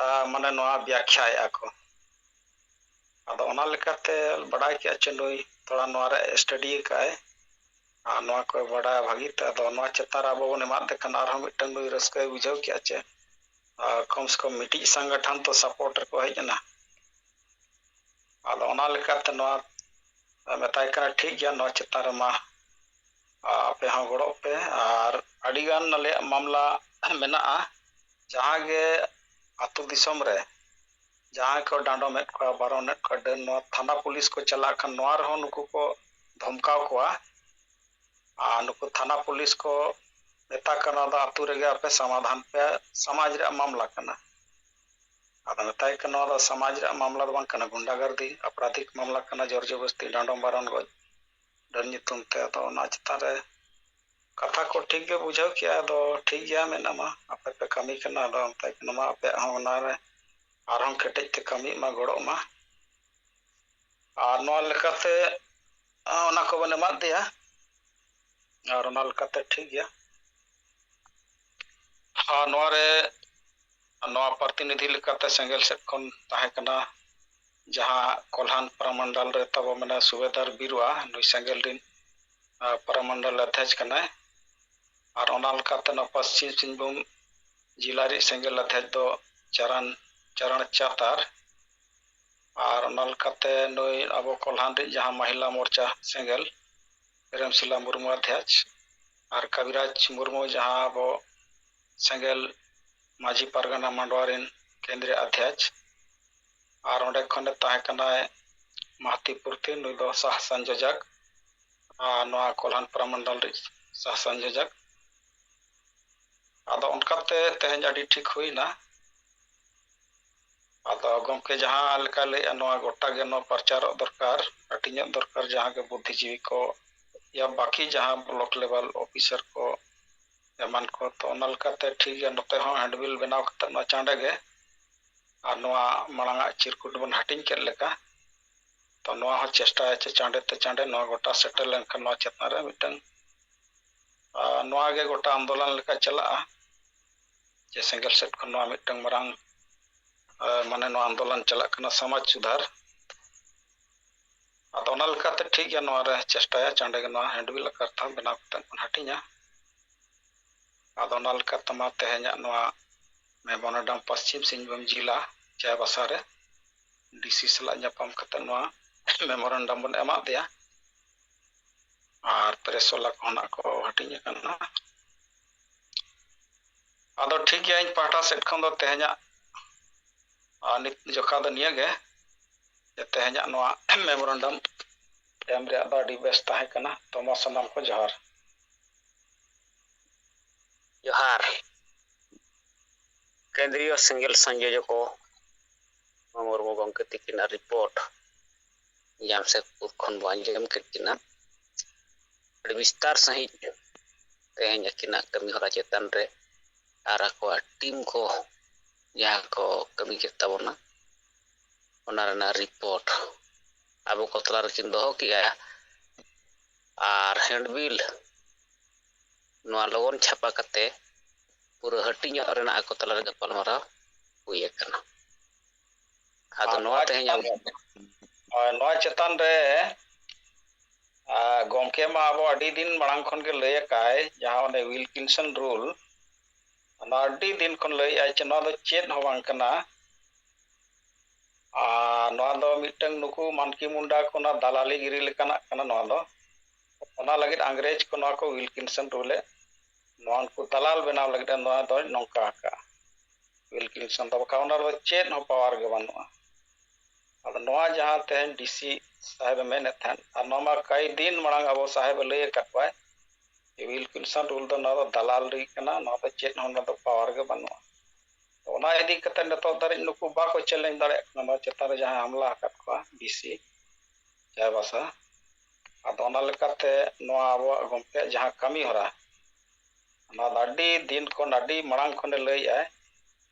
ᱟ, ᱢᱟᱱᱮ ᱱᱚᱣᱟ ᱵᱮᱠᱠᱷᱟᱭᱮᱜᱼᱟ ᱠᱚ᱾ ᱟᱫᱚ ᱚᱱᱟ ᱞᱮᱠᱟᱛᱮ ᱵᱟᱰᱟᱭ ᱠᱮᱜᱼᱟ ᱪᱮ ᱱᱩᱭ ᱛᱷᱚᱲᱟ ᱱᱚᱣᱟ ᱨᱮ study ᱟᱠᱟᱫᱼᱟᱭ ᱟᱨ ᱱᱚᱣᱟ ᱠᱚᱭ ᱵᱟᱰᱟᱭᱟ ᱵᱷᱟᱹᱜᱤ ᱛᱮ᱾ ᱟᱫᱚ ᱱᱚᱣᱟ ᱪᱮᱛᱟᱱ ᱨᱮ ᱟᱵᱚ ᱵᱚᱱ ᱮᱢᱟᱫ ᱛᱮ ᱠᱷᱟᱱ ᱟᱨᱦᱚᱸ ᱢᱤᱫᱴᱟᱝ ᱱᱩᱭ ᱨᱟᱹᱥᱠᱟᱹᱭ ᱵᱩᱡᱷᱟᱹᱣ ᱠᱮᱜᱼᱟ ᱪᱮ, ᱟᱨ ᱠᱚᱢ ᱥᱮ ᱠᱚᱢ ᱢᱤᱫᱴᱤᱡ ᱥᱚᱝᱜᱚᱴᱷᱚᱱ ᱛᱚ support ᱨᱮᱠᱚ ᱦᱮᱡ ᱮᱱᱟ᱾ ᱟᱫᱚ ᱚᱱᱟ ᱞᱮᱠᱟᱛᱮ ᱱᱚᱣᱟ ᱢᱮᱛᱟᱭ ᱠᱟᱱᱟ, ᱴᱷᱤᱠ ᱜᱮᱭᱟ, ᱱᱚᱣᱟ ᱪᱮᱛᱟᱱ ᱨᱮᱢᱟ ᱟᱯᱮ ᱦᱚᱸ ᱜᱚᱲᱚᱜ ᱯᱮ᱾ ᱟᱨ ᱟᱹᱰᱤᱜᱟᱱ ᱟᱞᱮᱭᱟᱜ ᱢᱟᱢᱞᱟ ᱢᱮᱱᱟᱜᱼᱟ, ᱡᱟᱦᱟᱸ ᱜᱮ ᱟᱹᱛᱩ ᱫᱤᱥᱚᱢ ᱨᱮ ᱡᱟᱦᱟᱸᱭ ᱠᱚ ᱰᱟᱸᱰᱚᱢᱮᱫ ᱠᱚᱣᱟ, ᱵᱟᱨᱚᱱᱮᱫ ᱠᱚᱣᱟ, ᱰᱟᱹᱱ ᱱᱚᱣᱟ ᱛᱷᱟᱱᱟ ᱯᱩᱞᱤᱥ ᱠᱚ ᱪᱟᱞᱟᱜ ᱠᱷᱟᱱ ᱱᱚᱣᱟ ᱨᱮᱦᱚᱸ ᱱᱩᱠᱩ ᱠᱚ ᱫᱷᱚᱢᱠᱟᱣ ᱠᱚᱣᱟ᱾ ᱟᱨ ᱱᱩᱠᱩ ᱛᱷᱟᱱᱟ ᱯᱩᱞᱤᱥ ᱠᱚ ᱢᱮᱛᱟ ᱠᱚ ᱠᱟᱱᱟ, ᱫᱚ ᱟᱹᱛᱩ ᱨᱮᱜᱮ ᱟᱯᱮ ᱥᱚᱢᱟᱫᱷᱟᱱ ᱯᱮ, ᱥᱚᱢᱟᱡᱽ ᱨᱮᱭᱟᱜ ᱢᱟᱢᱞᱟ ᱠᱟᱱᱟ᱾ ᱟᱫᱚ ᱢᱮᱛᱟᱭ ᱠᱟᱱᱟ, ᱱᱚᱣᱟ ᱫᱚ ᱥᱚᱢᱟᱡᱽ ᱨᱮᱭᱟᱜ ᱢᱟᱢᱞᱟ ᱫᱚ ᱵᱟᱝ ᱠᱟᱱᱟ, ᱜᱩᱱᱰᱟᱜᱟᱨᱫᱤ, ᱟᱯᱨᱟᱫᱷᱤᱠ ᱢᱟᱢᱞᱟ ᱠᱟᱱᱟ, ᱡᱳᱨ ᱡᱚᱵᱚᱨᱫᱚᱥᱛᱤ, ᱰᱟᱸᱰᱚᱢ, ᱵᱟᱨᱚᱱ, ᱜᱚᱡ, ᱰᱟᱹᱱ ᱧᱩᱛᱩᱢ ᱛᱮ᱾ ᱟᱫᱚ ᱚᱱᱟ ᱪᱮᱛᱟᱱ ᱨᱮ ᱠᱟᱛᱷᱟ ᱠᱚ ᱴᱷᱤᱠ ᱜᱮ ᱵᱩᱡᱷᱟᱹᱣ ᱠᱮᱜᱼᱟ᱾ ᱟᱫᱚ ᱴᱷᱤᱠ ᱜᱮᱭᱟ, ᱢᱮᱱ ᱟᱢᱟ ᱟᱯᱮ ᱯᱮ ᱠᱟᱹᱢᱤ ᱠᱟᱱᱟ, ᱟᱫᱚ ᱢᱮᱛᱟᱭ ᱠᱟᱱᱟ, ᱢᱟ ᱟᱯᱮᱭᱟᱜ ᱦᱚᱸ ᱚᱱᱟ ᱨᱮ ᱟᱨᱦᱚᱸ ᱠᱮᱴᱮᱡ ᱛᱮ ᱠᱟᱹᱢᱤᱜ ᱢᱟ, ᱜᱚᱲᱚᱜ ᱢᱟ᱾ ᱟᱨ ᱱᱚᱣᱟ ᱞᱮᱠᱟᱛᱮ, ᱟ, ᱚᱱᱟ ᱠᱚᱵᱚᱱ ᱮᱢᱟᱫ ᱫᱮᱭᱟ᱾ ᱟᱨ ᱚᱱᱟ ᱞᱮᱠᱟᱛᱮ ᱴᱷᱤᱠ ᱜᱮᱭᱟ᱾ ᱟᱨ ᱱᱚᱣᱟ ᱨᱮ, ᱱᱚᱣᱟ ᱯᱨᱚᱛᱤᱱᱤᱫᱷᱤ ᱞᱮᱠᱟᱛᱮ ᱥᱮᱸᱜᱮᱞ ᱥᱮᱫ ᱠᱷᱚᱱ ᱛᱟᱦᱮᱸ ᱠᱟᱱᱟ, ᱡᱟᱦᱟᱸ ᱠᱚᱞᱦᱟᱱ ᱯᱟᱨᱟᱢᱚᱱᱰᱚᱞ ᱨᱮ ᱛᱟᱵᱚ ᱢᱮᱱᱟᱭᱟ ᱥᱩᱵᱮᱫᱟᱨ ᱵᱤᱨᱩᱣᱟ, ᱱᱩᱭ ᱥᱮᱸᱜᱮᱞ ᱨᱤᱱ, ᱟ, ᱯᱟᱨᱟᱢᱚᱱᱰᱚᱞ ᱚᱫᱷᱭᱚᱠᱥ ᱠᱟᱱᱟᱭ᱾ ᱟᱨ ᱚᱱᱟ ᱞᱮᱠᱟᱛᱮ ᱱᱚᱣᱟ ᱯᱚᱥᱪᱤᱢ ᱥᱤᱝᱵᱷᱩᱢ ᱡᱮᱞᱟ ᱨᱤᱡ ᱥᱮᱸᱜᱮᱞ ᱚᱫᱷᱭᱚᱠᱥ ᱫᱚ ᱪᱟᱨᱟᱱ, ᱪᱟᱨᱟᱱ ᱪᱟᱛᱟᱨ᱾ ᱟᱨ ᱚᱱᱟ ᱞᱮᱠᱟᱛᱮ ᱱᱩᱭ ᱟᱵᱚ ᱠᱚᱞᱦᱟᱱ ᱨᱤᱡ ᱡᱟᱦᱟᱸ ᱢᱚᱦᱤᱞᱟ ᱢᱳᱨᱪᱟ ᱥᱮᱸᱜᱮᱞ, ᱯᱨᱮᱢᱥᱤᱞᱟ ᱢᱩᱨᱢᱩ ᱚᱫᱷᱭᱚᱠᱥ, ᱟᱨ ᱠᱟᱵᱤᱨᱟᱡᱽ ᱢᱩᱨᱢᱩ ᱡᱟᱦᱟᱸ ᱟᱵᱚ ᱥᱮᱸᱜᱮᱞ ᱢᱟᱹᱡᱷᱤ ᱯᱟᱨᱜᱟᱱᱟ ᱢᱟᱰᱣᱟ ᱨᱤᱱ ᱠᱮᱱᱫᱨᱤᱭᱚ ᱚᱫᱷᱭᱚᱠᱥ, ᱟᱨ ᱚᱸᱰᱮ ᱠᱷᱚᱱᱮ ᱛᱟᱦᱮᱸ ᱠᱟᱱᱟᱭ ᱢᱟᱦᱟᱛᱤ ᱯᱩᱨᱛᱤ, ᱱᱩᱭ ᱫᱚ ᱥᱟᱦ ᱥᱚᱝᱡᱳᱡᱚᱠ, ᱟᱨ ᱱᱚᱣᱟ ᱠᱚᱞᱦᱟᱱ ᱯᱟᱨᱟᱢᱚᱱᱰᱚᱞ ᱨᱤᱡ ᱥᱟᱦ ᱥᱚᱝᱡᱳᱡᱚᱠ᱾ ᱟᱫᱚ ᱚᱱᱠᱟᱛᱮ ᱛᱮᱦᱮᱧ ᱟᱹᱰᱤ ᱴᱷᱤᱠ ᱦᱩᱭᱱᱟ᱾ ᱟᱫᱚ ᱜᱚᱢᱠᱮ ᱡᱟᱦᱟᱸ ᱞᱮᱠᱟ ᱞᱟᱹᱭᱮᱜᱼᱟ, ᱱᱚᱣᱟ ᱜᱚᱴᱟ ᱜᱮ ᱱᱚᱣᱟ ᱯᱨᱚᱪᱟᱨᱚᱜ ᱫᱚᱨᱠᱟᱨ, ᱦᱟᱹᱴᱤᱧᱚᱜ ᱫᱚᱨᱠᱟᱨ, ᱡᱟᱦᱟᱸ ᱜᱮ ᱵᱩᱫᱽᱫᱷᱤᱡᱤᱵᱤ ᱠᱚ ᱭᱟ ᱵᱟᱹᱠᱤ ᱡᱟᱦᱟᱸ block level officer ᱠᱚ ᱮᱢᱟᱱ ᱠᱚ᱾ ᱛᱚ ᱚᱱᱟ ᱞᱮᱠᱟᱛᱮ ᱴᱷᱤᱠ ᱜᱮᱭᱟ, ᱱᱚᱛᱮ ᱦᱚᱸ handbill ᱵᱮᱱᱟᱣ ᱠᱟᱛᱮ ᱱᱚᱣᱟ ᱪᱟᱸᱰᱮ ᱜᱮ ᱟᱨ ᱱᱚᱣᱟ ᱢᱟᱲᱟᱝ ᱟᱜ ᱪᱤᱨᱠᱩᱴ ᱵᱚᱱ ᱦᱟᱹᱴᱤᱧ ᱠᱮᱫ ᱞᱮᱠᱟ, ᱛᱚ ᱱᱚᱣᱟ ᱦᱚᱸ ᱪᱮᱥᱴᱟᱭᱟ ᱪᱮ ᱪᱟᱸᱰᱮ ᱛᱮ ᱪᱟᱸᱰᱮ ᱱᱚᱣᱟ ᱜᱚᱴᱟ ᱥᱮᱴᱮᱨ ᱞᱮᱱᱠᱷᱟᱱ ᱱᱚᱣᱟ ᱪᱮᱛᱟᱱ ᱨᱮ ᱢᱤᱫᱴᱟᱝ, ᱟᱨ, ᱱᱚᱣᱟ ᱜᱮ ᱜᱚᱴᱟ ᱟᱱᱫᱳᱞᱚᱱ ᱞᱮᱠᱟ ᱪᱟᱞᱟᱜᱼᱟ᱾ ᱡᱮ ᱥᱮᱸᱜᱮᱞ ᱥᱮᱫ ᱠᱷᱚᱱ ᱱᱚᱣᱟ ᱢᱤᱫᱴᱟᱝ ᱢᱟᱨᱟᱝ, ᱟᱨ, ᱢᱟᱱᱮ ᱱᱚᱣᱟ ᱟᱱᱫᱳᱞᱚᱱ ᱪᱟᱞᱟᱜ ᱠᱟᱱᱟ ᱥᱚᱢᱟᱡᱽ ᱥᱩᱫᱷᱟᱨ᱾ ᱟᱫᱚ ᱚᱱᱟ ᱞᱮᱠᱟᱛᱮ ᱴᱷᱤᱠ ᱜᱮᱭᱟ, ᱱᱚᱣᱟ ᱨᱮ ᱪᱮᱥᱴᱟᱭᱟ ᱪᱟᱸᱰᱮ ᱜᱮ ᱱᱚᱣᱟ ᱦᱮᱱᱰᱵᱤᱞ ᱟᱠᱟᱨ ᱛᱮ ᱵᱮᱱᱟᱣ ᱠᱟᱛᱮ ᱵᱚᱱ ᱦᱟᱹᱴᱤᱧᱟ᱾ ᱟᱫᱚ ᱚᱱᱟ ᱞᱮᱠᱟᱛᱮ ᱢᱟ ᱛᱮᱦᱮᱧᱟᱜ ᱱᱚᱣᱟ ᱢᱮᱢᱳᱨᱮᱱᱰᱟᱢ ᱯᱚᱥᱪᱤᱢ ᱥᱤᱝᱵᱷᱩᱢ ᱡᱮᱞᱟ ᱪᱟᱭᱵᱟᱥᱟ ᱨᱮ ᱰᱤᱥᱤ ᱥᱟᱞᱟᱜ ᱧᱟᱯᱟᱢ ᱠᱟᱛᱮ ᱱᱚᱣᱟ ᱢᱮᱢᱳᱨᱮᱱᱰᱟᱢ ᱵᱚᱱ ᱮᱢᱟᱫ ᱫᱮᱭᱟ᱾ ᱟᱨ ᱯᱨᱮᱥ ᱣᱟᱞᱟ ᱠᱚᱦᱚᱸ ᱱᱟᱜ ᱠᱚ ᱦᱟᱹᱴᱤᱧ ᱟᱠᱟᱱᱟ᱾ ᱟᱫᱚ ᱴᱷᱤᱠ ᱜᱮᱭᱟ, ᱤᱧ ᱯᱟᱦᱴᱟ ᱥᱮᱫ ᱠᱷᱚᱱ ᱫᱚ ᱛᱮᱦᱮᱧᱟᱜ, ᱟᱨ, ᱱᱤᱛ ᱡᱚᱠᱷᱟ ᱫᱚ ᱱᱤᱭᱟᱹ ᱜᱮ, ᱡᱮ ᱛᱮᱦᱮᱧᱟᱜ ᱱᱚᱣᱟ ᱢᱮᱢᱳᱨᱮᱱᱰᱟᱢ ᱮᱢ ᱨᱮᱭᱟᱜ ᱫᱚ ᱟᱹᱰᱤ ᱵᱮᱥ ᱛᱟᱦᱮᱸ ᱠᱟᱱᱟ᱾ ᱛᱚ ᱢᱟ ᱥᱟᱱᱟᱢ ᱠᱚ ᱡᱚᱦᱟᱨ᱾ ᱡᱚᱦᱟᱨ᱾ ᱠᱮᱱᱫᱨᱤᱭᱚ ᱥᱮᱸᱜᱮᱞ ᱥᱚᱝᱡᱳᱡᱚᱠ ᱢᱟᱹᱱ ᱢᱩᱨᱢᱩ ᱜᱚᱢᱠᱮ ᱛᱤᱠᱤᱱᱟᱜ ᱨᱤᱯᱳᱨᱴ ᱡᱟᱢᱥᱮᱫᱽᱯᱩᱨ ᱠᱷᱚᱱ ᱵᱚ ᱟᱸᱡᱚᱢ ᱠᱮᱫ ᱠᱤᱱᱟ᱾ ᱟᱹᱰᱤ ᱵᱤᱥᱛᱟᱨ ᱥᱟᱺᱦᱤᱡ ᱛᱮᱦᱮᱧ ᱟᱹᱠᱤᱱᱟᱜ ᱠᱟᱹᱢᱤ ᱦᱚᱨᱟ ᱪᱮᱛᱟᱱ ᱨᱮ ᱟᱨ ᱟᱠᱚᱣᱟᱜ ᱴᱤᱢ ᱠᱚ ᱡᱟᱦᱟᱸ ᱠᱚ ᱠᱟᱹᱢᱤ ᱠᱮᱫ ᱛᱟᱵᱚᱱᱟ, ᱚᱱᱟ ᱨᱮᱱᱟᱜ ᱨᱤᱯᱳᱨᱴ ᱟᱵᱚ ᱠᱚ ᱛᱟᱞᱟ ᱨᱮᱠᱤᱱ ᱫᱚᱦᱚ ᱠᱮᱜᱼᱟ᱾ ᱟᱨ ᱦᱮᱱᱰᱵᱤᱞ ᱱᱚᱣᱟ ᱞᱚᱜᱚᱱ ᱪᱷᱟᱯᱟ ᱠᱟᱛᱮ ᱯᱩᱨᱟᱹ ᱦᱟᱹᱴᱤᱧᱚᱜ ᱨᱮᱱᱟᱜ ᱟᱠᱚ ᱛᱟᱞᱟᱨᱮ ᱜᱟᱯᱟᱞᱢᱟᱨᱟᱣ ᱦᱩᱭ ᱟᱠᱟᱱᱟ᱾ ᱟᱫᱚ ᱟᱨ ᱱᱚᱣᱟ ᱱᱚᱣᱟ ᱛᱮᱦᱮᱧ ᱪᱮᱛᱟᱱ ᱟᱵᱚ ᱦᱳᱭ, ᱱᱚᱣᱟ ᱪᱮᱛᱟᱱ ᱨᱮ, ᱟᱨ ᱜᱚᱢᱠᱮ ᱢᱟ ᱟᱵᱚ ᱟᱹᱰᱤ ᱫᱤᱱ ᱢᱟᱲᱟᱝ ᱠᱷᱚᱱ ᱜᱮ ᱞᱟᱹᱭ ᱟᱠᱟᱫ ᱡᱟᱦᱟᱸ ᱚᱱᱮ ᱣᱤᱞᱠᱤᱱᱥᱚᱱ ᱨᱩᱞ, ᱚᱱᱟ ᱟᱹᱰᱤ ᱫᱤᱱ ᱠᱷᱚᱱ ᱞᱟᱹᱭ ᱟᱭ ᱡᱮ ᱱᱚᱣᱟ ᱫᱚ ᱪᱮᱫ ᱦᱚᱸ ᱵᱟᱝ ᱠᱟᱱᱟ᱾ ᱟᱨ ᱱᱚᱣᱟ ᱫᱚ ᱢᱤᱫᱴᱟᱝ ᱱᱩᱠᱩ ᱢᱟᱱᱠᱤ ᱢᱩᱱᱰᱟ ᱠᱚ ᱚᱱᱟ ᱫᱟᱞᱟᱞᱤ ᱜᱤᱨᱤ ᱞᱮᱠᱟᱱᱟᱜ ᱠᱟᱱᱟ ᱱᱚᱣᱟ ᱫᱚ᱾ ᱚᱱᱟ ᱞᱟᱹᱜᱤᱫ ᱤᱝᱨᱮᱡᱽ ᱠᱚ ᱱᱚᱣᱟ ᱠᱚ ᱣᱤᱞᱠᱤᱱᱥᱚᱱ ᱨᱩᱞ ᱮ, ᱱᱚᱣᱟ ᱩᱱᱠᱩ ᱫᱟᱞᱟᱞ ᱵᱮᱱᱟᱣ ᱞᱟᱹᱜᱤᱫ ᱮ ᱱᱚᱣᱟ ᱫᱚᱭ ᱱᱚᱝᱠᱟ ᱟᱠᱟᱫᱼᱟ ᱣᱤᱞᱠᱤᱱᱥᱚᱱ ᱫᱚ, ᱵᱟᱠᱷᱟᱱ ᱚᱱᱟ ᱨᱮᱫᱚ ᱪᱮᱫ ᱦᱚᱸ ᱯᱟᱣᱟᱨ ᱜᱮ ᱵᱟᱹᱱᱩᱜᱼᱟ᱾ ᱟᱫᱚ ᱱᱚᱣᱟ ᱡᱟᱦᱟᱸ ᱛᱮᱦᱮᱧ ᱰᱤᱥᱤ ᱥᱟᱦᱮᱵ ᱮ ᱢᱮᱱᱮᱫ ᱛᱟᱦᱮᱸᱫ, ᱟᱨ ᱱᱚᱣᱟ ᱢᱟ ᱠᱟᱭ ᱫᱤᱱ ᱢᱟᱲᱟᱝ ᱟᱵᱚ ᱥᱟᱦᱮᱵ ᱮ ᱞᱟᱹᱭ ᱟᱠᱟᱫ ᱠᱚᱣᱟᱭ, ᱣᱤᱞᱠᱤᱱᱥᱚᱱ ᱨᱩᱞ ᱫᱚ ᱱᱚᱣᱟ ᱫᱚ ᱫᱟᱞᱟᱞ ᱨᱮ ᱠᱟᱱᱟ, ᱱᱚᱣᱟ ᱫᱚ ᱪᱮᱫ ᱦᱚᱸ ᱚᱱᱟ ᱫᱚ ᱯᱟᱣᱟᱨ ᱜᱮ ᱵᱟᱹᱱᱩᱜᱼᱟ᱾ ᱛᱚ ᱚᱱᱟ ᱤᱫᱤ ᱠᱟᱛᱮ ᱱᱤᱛᱚᱜ ᱫᱷᱟᱹᱨᱤᱡ ᱱᱩᱠᱩ ᱵᱟᱠᱚ ᱪᱮᱞᱮᱧᱡᱽ ᱫᱟᱲᱮᱭᱟᱜ ᱠᱟᱱᱟ ᱱᱚᱣᱟ ᱪᱮᱛᱟᱱ ᱨᱮ ᱡᱟᱦᱟᱸ ᱦᱟᱢᱞᱟ ᱟᱠᱟᱫ ᱠᱚᱣᱟ ᱰᱤᱥᱤ ᱪᱟᱭᱵᱟᱥᱟ᱾ ᱟᱫᱚ ᱚᱱᱟ ᱞᱮᱠᱟᱛᱮ ᱱᱚᱣᱟ ᱟᱵᱚᱣᱟᱜ ᱜᱚᱢᱠᱮᱭᱟᱜ ᱡᱟᱦᱟᱸ ᱠᱟᱹᱢᱤ ᱦᱚᱨᱟ, ᱚᱱᱟ ᱫᱚ ᱟᱹᱰᱤ ᱫᱤᱱ ᱠᱷᱚᱱ, ᱟᱹᱰᱤ ᱢᱟᱲᱟᱝ ᱠᱷᱚᱱᱮ ᱞᱟᱹᱭᱮᱫᱼᱟᱭ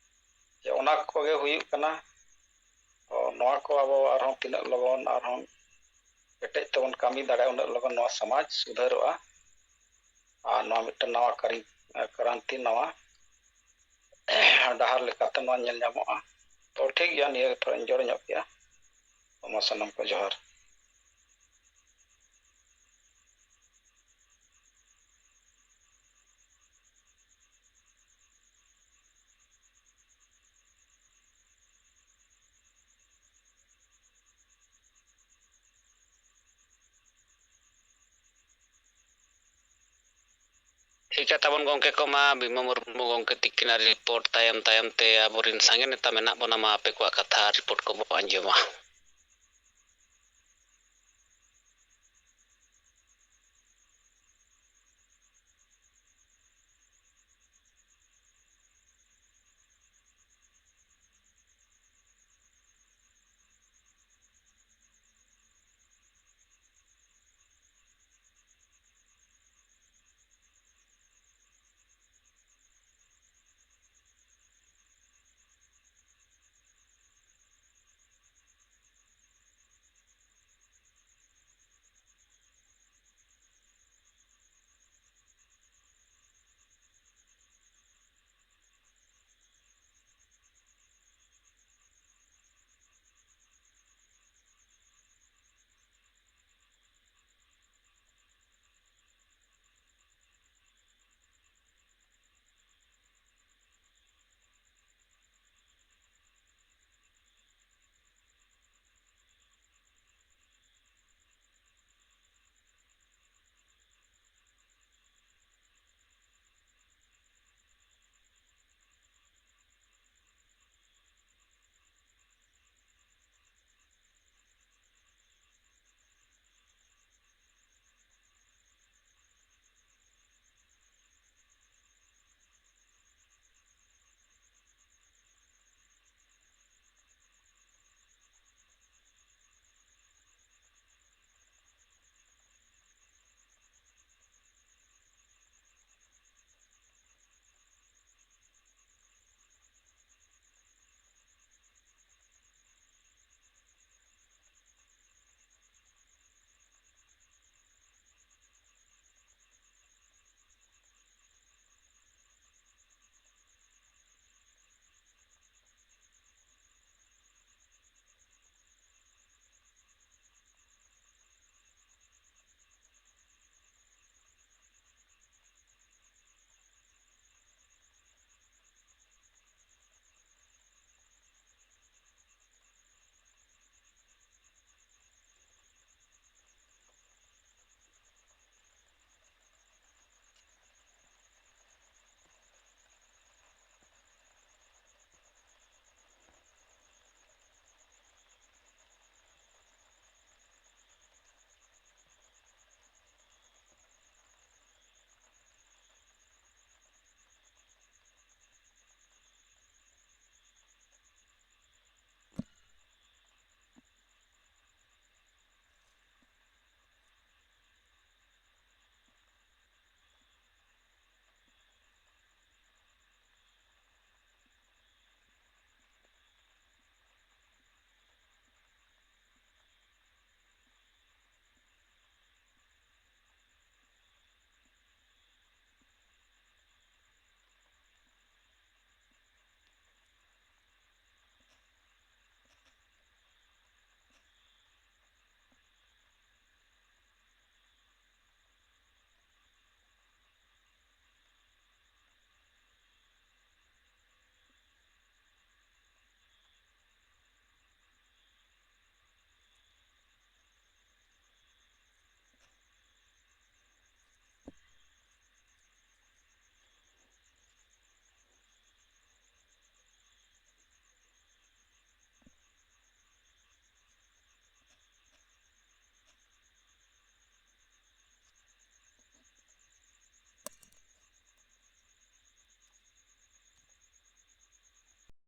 ᱡᱮ ᱚᱱᱟ ᱠᱚᱜᱮ ᱦᱩᱭᱩᱜ ᱠᱟᱱᱟ᱾ ᱛᱚ ᱱᱚᱣᱟ ᱠᱚ ᱟᱵᱚ ᱟᱨᱦᱚᱸ ᱛᱤᱱᱟᱹᱜ ᱞᱚᱜᱚᱱ ᱟᱨᱦᱚᱸ ᱠᱮᱴᱮᱡ ᱛᱮᱵᱚᱱ ᱠᱟᱹᱢᱤ ᱫᱟᱲᱮᱭᱟᱜᱼᱟ, ᱩᱱᱟᱹᱜ ᱞᱚᱜᱚᱱ ᱱᱚᱣᱟ ᱥᱚᱢᱟᱡᱽ ᱥᱩᱫᱷᱟᱹᱨᱚᱜᱼᱟ᱾ ᱟᱨ ᱱᱚᱣᱟ ᱢᱤᱫᱴᱟᱝ ᱱᱟᱣᱟ ᱠᱟᱹᱨᱤ-, ᱠᱨᱟᱱᱛᱤ, ᱱᱟᱣᱟ ᱰᱟᱦᱟᱨ ᱞᱮᱠᱟᱛᱮ ᱱᱚᱣᱟ ᱧᱮᱞ ᱧᱟᱢᱚᱜᱼᱟ᱾ ᱛᱚ ᱴᱷᱤᱠ ᱜᱮᱭᱟ, ᱱᱤᱭᱟᱹ ᱜᱮ ᱛᱷᱚᱲᱟᱧ ᱡᱳᱨ ᱧᱚᱜ ᱠᱮᱜᱼᱟ᱾ ᱛᱚ ᱢᱟ ᱥᱟᱱᱟᱢ ᱠᱚ ᱡᱚᱦᱟᱨ᱾ ᱴᱷᱤᱠ ᱜᱮᱭᱟ ᱛᱟᱵᱚᱱ ᱜᱚᱢᱠᱮ ᱠᱚ, ᱢᱟ ᱵᱤᱢᱚᱞ ᱢᱩᱨᱢᱩ ᱜᱚᱢᱠᱮ ᱛᱤᱠᱤᱱᱟᱜ ᱨᱤᱯᱳᱨᱴ ᱛᱟᱭᱚᱢ ᱛᱟᱭᱚᱢ ᱛᱮ ᱟᱵᱚᱨᱮᱱ ᱥᱟᱸᱜᱮ ᱱᱮᱛᱟ ᱢᱮᱱᱟᱜ ᱵᱚᱱᱟ, ᱢᱟ ᱟᱯᱮ ᱠᱚᱣᱟᱜ ᱠᱟᱛᱷᱟ ᱨᱤᱯᱳᱨᱴ ᱠᱚᱵᱚ ᱟᱸᱡᱚᱢᱟ᱾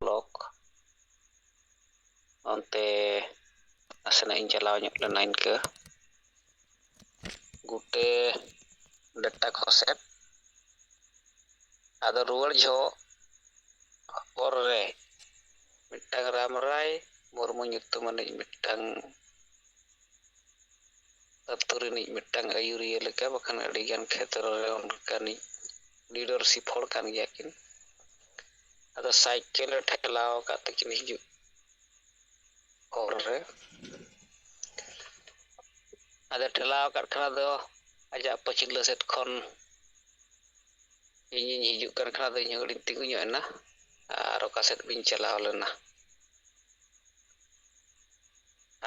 ᱵᱞᱚᱠ ᱚᱱᱛᱮ ᱱᱟᱥᱮᱱᱟᱜ ᱤᱧ ᱪᱟᱞᱟᱣ ᱧᱚᱜ ᱞᱮᱱᱟ ᱤᱱᱠᱟᱹ ᱜᱩᱴᱮ ᱰᱮᱴᱟ ᱠᱚ ᱥᱮᱫ᱾ ᱟᱫᱚ ᱨᱩᱣᱟᱹᱲ ᱡᱚᱦᱚᱜ ᱦᱚᱨ ᱨᱮ ᱢᱤᱫᱴᱟᱝ ᱨᱟᱢᱨᱟᱭ ᱢᱩᱨᱢᱩ ᱧᱩᱛᱩᱢᱟᱱᱤᱡ ᱢᱤᱫᱴᱟᱝ ᱟᱹᱛᱩ ᱨᱤᱱᱤᱡ ᱢᱤᱫᱴᱟᱝ ᱟᱹᱭᱩᱨᱤᱭᱟᱹ ᱞᱮᱠᱟ, ᱵᱟᱠᱷᱟᱱ ᱟᱹᱰᱤᱜᱟᱱ ᱠᱷᱮᱛᱨᱚ ᱨᱮ ᱚᱱᱠᱟᱱᱤᱡ ᱞᱤᱰᱟᱨᱥᱤᱯ ᱦᱚᱲ ᱠᱟᱱ ᱜᱮᱭᱟ ᱠᱤᱱ᱾ ᱟᱫᱚ ᱥᱟᱭᱠᱮᱞ ᱮ ᱴᱷᱮᱞᱟᱣ ᱟᱠᱟᱫ ᱛᱟᱹᱠᱤᱱ ᱦᱤᱡᱩᱜ ᱦᱚᱨ ᱨᱮ᱾ ᱟᱫᱚ ᱴᱷᱮᱞᱟᱣ ᱟᱠᱟᱫ ᱠᱷᱟᱱ ᱟᱫᱚ ᱟᱡᱟᱜ ᱯᱟᱹᱪᱷᱞᱟᱹ ᱥᱮᱫ ᱠᱷᱚᱱ ᱤᱧᱤᱧ ᱦᱤᱡᱩᱜ ᱠᱟᱱ ᱠᱷᱟᱱ ᱟᱫᱚ ᱤᱧ ᱦᱚᱸ ᱟᱹᱰᱤᱧ ᱛᱤᱸᱜᱩ ᱧᱚᱜ ᱮᱱᱟ ᱟᱨ ᱚᱠᱟ ᱥᱮᱫ ᱵᱤᱱ ᱪᱟᱞᱟᱣ ᱞᱮᱱᱟ?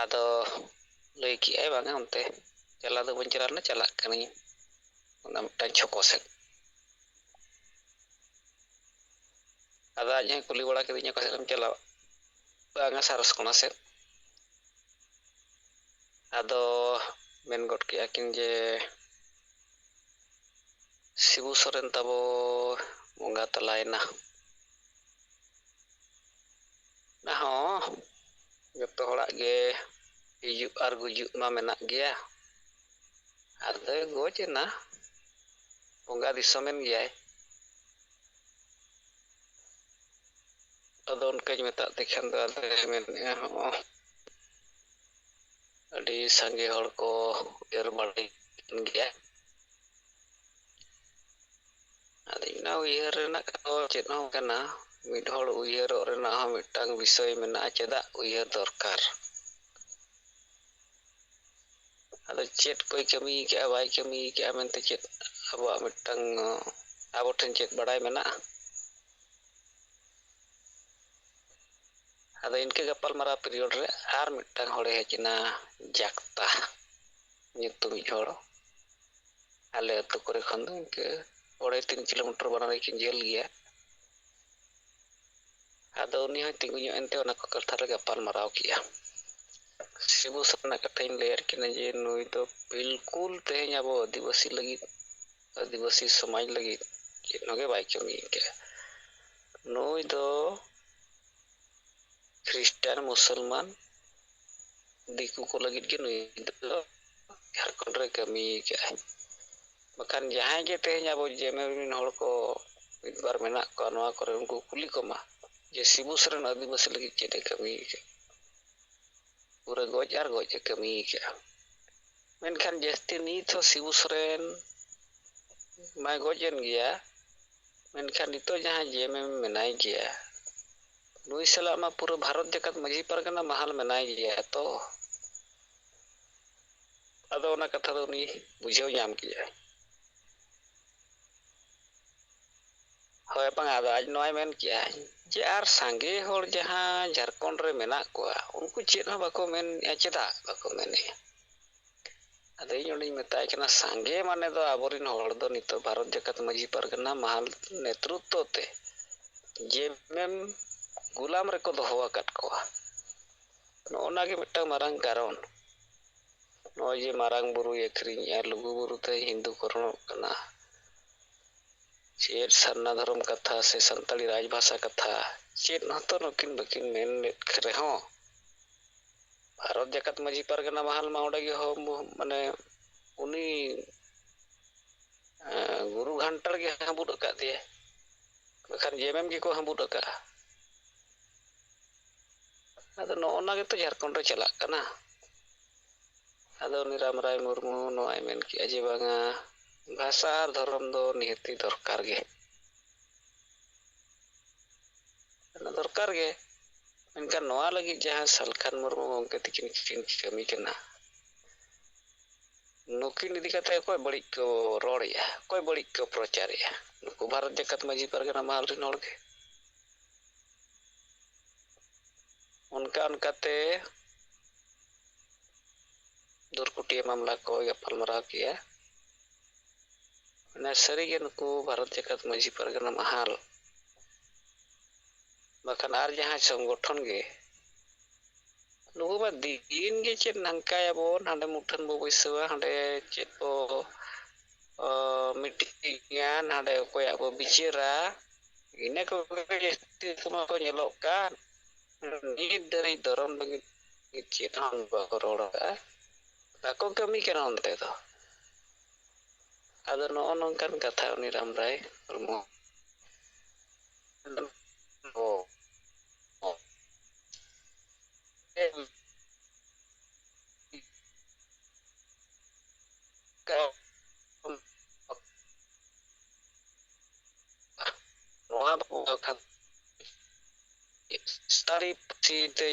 ᱟᱫᱚ ᱞᱟᱹᱭ ᱠᱮᱜᱼᱟᱭ, "ᱵᱟᱝᱟ, ᱚᱱᱛᱮ ᱪᱟᱞᱟᱣ ᱫᱚ ᱵᱟᱹᱧ ᱪᱟᱞᱟᱣ ᱞᱮᱱᱟ, ᱪᱟᱞᱟᱜ ᱠᱟᱹᱱᱟᱹᱧ ᱚᱱᱟ ᱢᱤᱫᱴᱟᱝ ᱪᱷᱚᱠᱚ ᱥᱮᱫ᱾" ᱟᱫᱚ ᱟᱡ ᱦᱚᱸᱭ ᱠᱩᱞᱤ ᱵᱟᱲᱟ ᱠᱤᱫᱤᱧᱟ, "ᱚᱠᱟ ᱥᱮᱫ ᱮᱢ ᱪᱟᱞᱟᱣᱟ?" "ᱵᱟᱝᱟ, ᱥᱟᱨᱚᱥᱠᱚᱬᱟ ᱥᱮᱫ᱾" ᱟᱫᱚ ᱢᱮᱱ ᱜᱚᱫ ᱠᱮᱜᱼᱟ ᱠᱤᱱ ᱡᱮ, "ᱥᱤᱵᱩ ᱥᱚᱨᱮᱱ ᱛᱟᱵᱚ ᱵᱚᱸᱜᱟ ᱛᱟᱞᱟᱭᱮᱱᱟ᱾" ᱚᱱᱟ ᱦᱚᱸ ᱡᱚᱛᱚ ᱦᱚᱲᱟᱜ ᱜᱮ ᱦᱤᱡᱩᱜ ᱟᱨ ᱜᱩᱡᱩᱜ ᱢᱟ ᱢᱮᱱᱟᱜ ᱜᱮᱭᱟ᱾ ᱟᱫᱚᱭ ᱜᱚᱡ ᱮᱱᱟ, ᱵᱚᱸᱜᱟ ᱫᱤᱥᱚᱢᱮᱱ ᱜᱮᱭᱟᱭ᱾ ᱟᱫᱚ ᱚᱱᱠᱟᱧ ᱢᱮᱛᱟᱫ ᱛᱮ ᱠᱷᱟᱱ ᱫᱚ ᱟᱫᱚᱭ ᱢᱮᱱᱮᱫᱼᱟ, ᱦᱚᱸ, ᱟᱹᱰᱤ ᱥᱟᱸᱜᱮ ᱦᱚᱲ ᱠᱚ ᱩᱭᱦᱟᱹᱨ ᱵᱟᱲᱟᱭ ᱠᱟᱱ ᱜᱮᱭᱟ᱾ ᱟᱫᱚ ᱚᱱᱟ ᱩᱭᱦᱟᱹᱨ ᱨᱮᱱᱟᱜ ᱠᱟᱛᱷᱟ ᱫᱚ ᱪᱮᱫ ᱦᱚᱸ ᱠᱟᱱᱟ, ᱢᱤᱫ ᱦᱚᱲ ᱩᱭᱦᱟᱹᱨᱚᱜ ᱨᱮᱱᱟᱜ ᱦᱚᱸ ᱢᱤᱫᱴᱟᱝ ᱵᱤᱥᱚᱭ ᱢᱮᱱᱟᱜᱼᱟ, ᱪᱮᱫᱟᱜ ᱩᱭᱦᱟᱹᱨ ᱫᱚᱨᱠᱟᱨ᱾ ᱟᱫᱚ ᱪᱮᱫ ᱠᱚᱭ ᱠᱟᱹᱢᱤ ᱠᱟᱜᱼᱟ, ᱵᱟᱭ ᱠᱟᱹᱢᱤ ᱠᱟᱜᱼᱟ ᱢᱮᱱᱛᱮ ᱪᱮᱫ ᱟᱵᱚᱣᱟᱜ ᱢᱤᱫᱴᱟᱝ, ᱟᱵᱚ ᱴᱷᱮᱱ ᱪᱮᱫ ᱵᱟᱲᱟᱭ ᱢᱮᱱᱟᱜᱼᱟ? ᱟᱫᱚ ᱤᱱᱠᱟᱹ ᱜᱟᱯᱟᱞᱢᱟᱨᱟᱣ ᱯᱤᱨᱤᱭᱳᱰ ᱨᱮ ᱟᱨ ᱢᱤᱫᱴᱟᱝ ᱦᱚᱲᱮ ᱦᱮᱡ ᱮᱱᱟ, ᱡᱟᱠᱛᱟ ᱧᱩᱛᱩᱢᱤᱡ ᱦᱚᱲ᱾ ᱟᱞᱮ ᱟᱹᱛᱩ ᱠᱚᱨᱮ ᱠᱷᱚᱱ ᱫᱚ ᱤᱱᱠᱟᱹ ᱚᱲᱟᱭ ᱛᱤᱱ ᱠᱤᱞᱳᱢᱤᱴᱟᱨ ᱵᱟᱱᱟᱨ ᱜᱮᱠᱤᱱ ᱡᱷᱟᱹᱞ ᱜᱮᱭᱟ᱾ ᱟᱫᱚ ᱩᱱᱤ ᱦᱚᱸᱭ ᱛᱤᱸᱜᱩ ᱧᱚᱜ ᱮᱱᱛᱮ ᱚᱱᱟ ᱠᱚ ᱠᱟᱛᱷᱟ ᱞᱮ ᱜᱟᱯᱟᱞ ᱢᱟᱨᱟᱣ ᱠᱮᱜᱼᱟ᱾ ᱥᱤᱵᱩ ᱥᱚᱨᱮᱱ ᱨᱮᱱᱟᱜ ᱠᱟᱛᱷᱟᱧ ᱞᱟᱹᱭᱟᱫ ᱠᱤᱱᱟ ᱡᱮ ᱱᱩᱭ ᱫᱚ ᱵᱤᱞᱠᱩᱞ ᱛᱮᱦᱮᱧ ᱟᱵᱚ ᱟᱹᱫᱤᱵᱟᱹᱥᱤ ᱞᱟᱹᱜᱤᱫ, ᱟᱹᱫᱤᱵᱟᱹᱥᱤ ᱥᱚᱢᱟᱡᱽ ᱞᱟᱹᱜᱤᱫ ᱪᱮᱫ ᱦᱚᱸ ᱜᱮ ᱵᱟᱭ ᱠᱟᱹᱢᱤ ᱠᱟᱜᱼᱟ᱾ ᱱᱩᱭ ᱫᱚ ᱠᱷᱨᱤᱥᱴᱟᱱ, ᱢᱩᱥᱚᱞᱢᱟᱱ, ᱫᱤᱠᱩ ᱠᱚ ᱞᱟᱹᱜᱤᱫ ᱜᱮ ᱱᱩᱭ ᱫᱚ ᱡᱷᱟᱲᱠᱷᱚᱸᱰ ᱨᱮ ᱠᱟᱹᱢᱤ ᱠᱟᱜᱼᱟᱭ᱾ ᱵᱟᱠᱷᱟᱱ ᱡᱟᱦᱟᱸᱭ ᱜᱮ ᱛᱮᱦᱮᱧ ᱟᱵᱚ ᱡᱮᱢᱮᱢ ᱨᱮᱱ ᱦᱚᱲ ᱠᱚ ᱢᱤᱫ ᱵᱟᱨ ᱢᱮᱱᱟᱜ ᱠᱚᱣᱟ ᱱᱚᱣᱟ ᱠᱚᱨᱮ, ᱩᱱᱠᱩ ᱠᱩᱞᱤ ᱠᱚᱢᱟ ᱡᱮ ᱥᱤᱵᱩ ᱥᱚᱨᱮᱱ ᱟᱹᱫᱤᱵᱟᱹᱥᱤ ᱞᱟᱹᱜᱤᱫ ᱪᱮᱫ ᱮ ᱠᱟᱹᱢᱤ ᱠᱟᱜᱼᱟ? ᱯᱩᱨᱟᱹ ᱜᱚᱡ ᱟᱨ ᱜᱚᱡ ᱮ ᱠᱟᱹᱢᱤ ᱠᱟᱜᱼᱟ᱾ ᱢᱮᱱᱠᱷᱟᱱ ᱡᱟᱹᱥᱛᱤ ᱱᱤᱛ ᱦᱚᱸ ᱥᱤᱵᱩ ᱥᱚᱨᱮᱱ ᱢᱟᱭ ᱜᱚᱡ ᱮᱱ ᱜᱮᱭᱟ, ᱢᱮᱱᱠᱷᱟᱱ ᱱᱤᱛᱚᱜ ᱡᱟᱦᱟᱸ ᱡᱮᱢᱮᱢ ᱢᱮᱱᱟᱭ ᱜᱮᱭᱟ, ᱱᱩᱭ ᱥᱟᱞᱟᱜ ᱢᱟ ᱯᱩᱨᱟᱹ ᱵᱷᱟᱨᱚᱛ ᱡᱟᱠᱟᱛ ᱢᱟᱹᱡᱷᱤ ᱯᱟᱨᱜᱟᱱᱟ ᱢᱟᱦᱟᱞ ᱢᱮᱱᱟᱭ ᱜᱮᱭᱟ ᱛᱚ᱾ ᱟᱫᱚ ᱚᱱᱟ ᱠᱟᱛᱷᱟ ᱫᱚ ᱩᱱᱤ ᱵᱩᱡᱷᱟᱹᱣ ᱧᱟᱢ ᱠᱮᱜᱼᱟᱭ᱾ ᱦᱳᱭ, ᱵᱟᱝ, ᱟᱫᱚ ᱟᱡ ᱱᱚᱣᱟᱭ ᱢᱮᱱ ᱠᱮᱜᱼᱟ ᱡᱮ ᱟᱨ ᱥᱟᱸᱜᱮ ᱦᱚᱲ ᱡᱟᱦᱟᱸ ᱡᱷᱟᱲᱠᱷᱚᱸᱰ ᱨᱮ ᱢᱮᱱᱟᱜ ᱠᱚᱣᱟ, ᱩᱱᱠᱩ ᱪᱮᱫ ᱦᱚᱸ ᱵᱟᱠᱚ ᱢᱮᱱᱮᱜᱼᱟ᱾ ᱪᱮᱫᱟᱜ ᱵᱟᱠᱚ ᱢᱮᱱᱮᱜᱼᱟ? ᱟᱫᱚ ᱤᱧ ᱚᱸᱰᱮᱧ ᱢᱮᱛᱟᱭ ᱠᱟᱱᱟ, ᱥᱟᱸᱜᱮ ᱢᱟᱱᱮ ᱫᱚ ᱟᱵᱚᱨᱮᱱ ᱦᱚᱲ ᱫᱚ ᱱᱤᱛᱚᱜ ᱵᱷᱟᱨᱚᱛ ᱡᱟᱠᱟᱛ ᱢᱟᱹᱡᱷᱤ ᱯᱟᱨᱜᱟᱱᱟ ᱢᱟᱦᱟᱞ ᱱᱮᱛᱨᱩᱛᱛᱚ ᱛᱮ ᱡᱮᱢᱮᱢ ᱜᱩᱞᱟᱢ ᱨᱮᱠᱚ ᱫᱚᱦᱚ ᱟᱠᱟᱫ ᱠᱚᱣᱟ᱾ ᱱᱚᱜᱼᱚ ᱱᱟ ᱜᱮ ᱢᱤᱫᱴᱟᱝ ᱢᱟᱨᱟᱝ ᱠᱟᱨᱚᱱ᱾ ᱱᱚᱜᱼᱚᱭ ᱡᱮ ᱢᱟᱨᱟᱝ ᱵᱩᱨᱩᱭ ᱟᱹᱠᱷᱨᱤᱧᱮᱜᱼᱟ, ᱞᱩᱜᱩ ᱵᱩᱨᱩ ᱛᱮ ᱦᱤᱱᱫᱩ ᱠᱚᱨᱚᱱᱚᱜ ᱠᱟᱱᱟ, ᱪᱮᱫ ᱥᱟᱨᱱᱟ ᱫᱷᱚᱨᱚᱢ ᱠᱟᱛᱷᱟ ᱥᱮ ᱥᱟᱱᱛᱟᱲᱤ ᱨᱟᱡᱽᱵᱷᱟᱥᱟ ᱠᱟᱛᱷᱟ ᱪᱮᱫ ᱦᱚᱸᱛᱚ ᱱᱩᱠᱤᱱ ᱵᱟᱹᱠᱤᱱ ᱢᱮᱱ ᱞᱮᱫ ᱨᱮᱦᱚᱸ, ᱵᱷᱟᱨᱚᱛ ᱡᱟᱠᱟᱛ ᱢᱟᱹᱡᱷᱤ ᱯᱟᱨᱜᱟᱱᱟ ᱢᱟᱦᱟᱞ ᱢᱟ ᱚᱸᱰᱮ ᱜᱮ ᱦᱚᱸ ᱢᱟᱱᱮ ᱩᱱᱤ, ᱮᱸ, ᱜᱩᱨᱩ ᱜᱷᱟᱱᱴᱟᱲ ᱜᱮ ᱦᱟᱸᱵᱩᱫ ᱟᱠᱟᱫ ᱫᱮᱭᱟ, ᱵᱟᱠᱷᱟᱱ ᱡᱮᱢᱮᱢ ᱜᱮᱠᱚ ᱦᱟᱸᱵᱩᱫ ᱟᱠᱟᱫᱼᱟ᱾ ᱟᱫᱚ ᱱᱚᱜᱼᱚ ᱱᱟ ᱜᱮᱛᱚ ᱡᱷᱟᱲᱠᱷᱚᱸᱰ ᱨᱮ ᱪᱟᱞᱟᱜ ᱠᱟᱱᱟ᱾ ᱟᱫᱚ ᱩᱱᱤ ᱨᱟᱢᱨᱟᱭ ᱢᱩᱨᱢᱩ ᱱᱚᱣᱟᱭ ᱢᱮᱱ ᱠᱮᱜᱼᱟ ᱡᱮ ᱵᱟᱝᱟ, ᱵᱷᱟᱥᱟ ᱟᱨ ᱫᱷᱚᱨᱚᱢ ᱫᱚ ᱱᱤᱦᱟᱹᱛᱤ ᱫᱚᱨᱠᱟᱨ ᱜᱮ᱾ ᱫᱚᱨᱠᱟᱨ ᱜᱮ᱾ ᱢᱮᱱᱠᱷᱟᱱ ᱱᱚᱣᱟ ᱞᱟᱹᱜᱤᱫ ᱡᱟᱦᱟᱸ ᱥᱟᱞᱠᱷᱟᱱ ᱢᱩᱨᱢᱩ ᱜᱚᱢᱠᱮ ᱛᱤᱠᱤᱱ ᱠᱤᱱ ᱠᱟᱹᱢᱤ ᱠᱟᱱᱟ, ᱱᱩᱠᱤᱱ ᱤᱫᱤ ᱠᱟᱛᱮ ᱚᱠᱚᱭ ᱵᱟᱹᱲᱤᱡ ᱠᱚ ᱨᱚᱲᱮᱜᱼᱟ, ᱚᱠᱚᱭ ᱵᱟᱹᱲᱤᱡ ᱠᱚ ᱯᱨᱚᱪᱟᱨᱮᱜᱼᱟ? ᱱᱩᱠᱩ ᱵᱷᱟᱨᱚᱛ ᱡᱟᱠᱟᱛ ᱢᱟᱹᱡᱷᱤ ᱯᱟᱨᱜᱟᱱᱟ ᱢᱟᱦᱟᱞ ᱨᱮᱱ ᱦᱚᱲ ᱜᱮ᱾ ᱚᱱᱠᱟ ᱚᱱᱠᱟᱛᱮ ᱫᱩᱨᱠᱩᱴᱤᱭᱟᱹ ᱢᱟᱢᱞᱟ ᱠᱚ ᱜᱟᱯᱟᱞᱢᱟᱨᱟᱣ ᱠᱮᱜᱼᱟ᱾ ᱢᱟᱱᱮ ᱥᱟᱹᱨᱤᱜᱮ ᱱᱩᱠᱩ ᱵᱷᱟᱨᱚᱛ ᱡᱟᱠᱟᱛ ᱢᱟᱹᱡᱷᱤ ᱯᱟᱨᱜᱟᱱᱟ ᱢᱟᱦᱟᱞ ᱵᱟᱠᱷᱟᱱ ᱟᱨ ᱡᱟᱦᱟᱸ ᱥᱚᱝᱜᱚᱴᱷᱚᱱ ᱜᱮ, ᱱᱩᱠᱩ ᱢᱟ ᱫᱤᱱ ᱜᱮ ᱪᱮᱫ ᱱᱟᱝᱠᱟᱭᱟᱵᱚᱱ, ᱦᱟᱸᱰᱮ ᱢᱩᱴᱷᱟᱹᱱ ᱵᱚ ᱵᱟᱹᱭᱥᱟᱹᱣᱟ, ᱦᱟᱸᱰᱮ ᱪᱮᱫ ᱵᱚ, ᱚ, ᱢᱤᱴᱤᱝᱟ, ᱦᱟᱸᱰᱮ ᱚᱠᱚᱭᱟᱜ ᱵᱚ ᱵᱤᱪᱟᱹᱨᱟ, ᱤᱱᱟᱹ ᱠᱚᱜᱮ ᱡᱟᱹᱥᱛᱤ ᱠᱚᱢᱟ ᱠᱚ ᱧᱮᱞᱚᱜ ᱠᱟᱱ᱾ ᱱᱤᱛ ᱫᱷᱟᱹᱨᱤᱡ ᱫᱷᱚᱨᱚᱢ ᱞᱟᱹᱜᱤᱫ ᱪᱮᱫ ᱦᱚᱸ ᱵᱟᱠᱚ ᱨᱚᱲ ᱟᱠᱟᱫᱼᱟ, ᱵᱟᱠᱚ ᱠᱟᱹᱢᱤ ᱠᱟᱱᱟ ᱚᱱᱛᱮ ᱫᱚ᱾ ᱟᱫᱚ ᱱᱚᱜᱼᱚ ᱱᱚᱝᱠᱟᱱ ᱠᱟᱛᱷᱟ ᱩᱱᱤ ᱨᱟᱢ ᱨᱟᱭ ᱢᱩᱨᱢᱩ ᱱᱚᱣᱟ ᱫᱚ ᱠᱷᱟᱱ ᱥᱟᱱᱛᱟᱲᱤ ᱯᱟᱹᱨᱥᱤ ᱛᱮ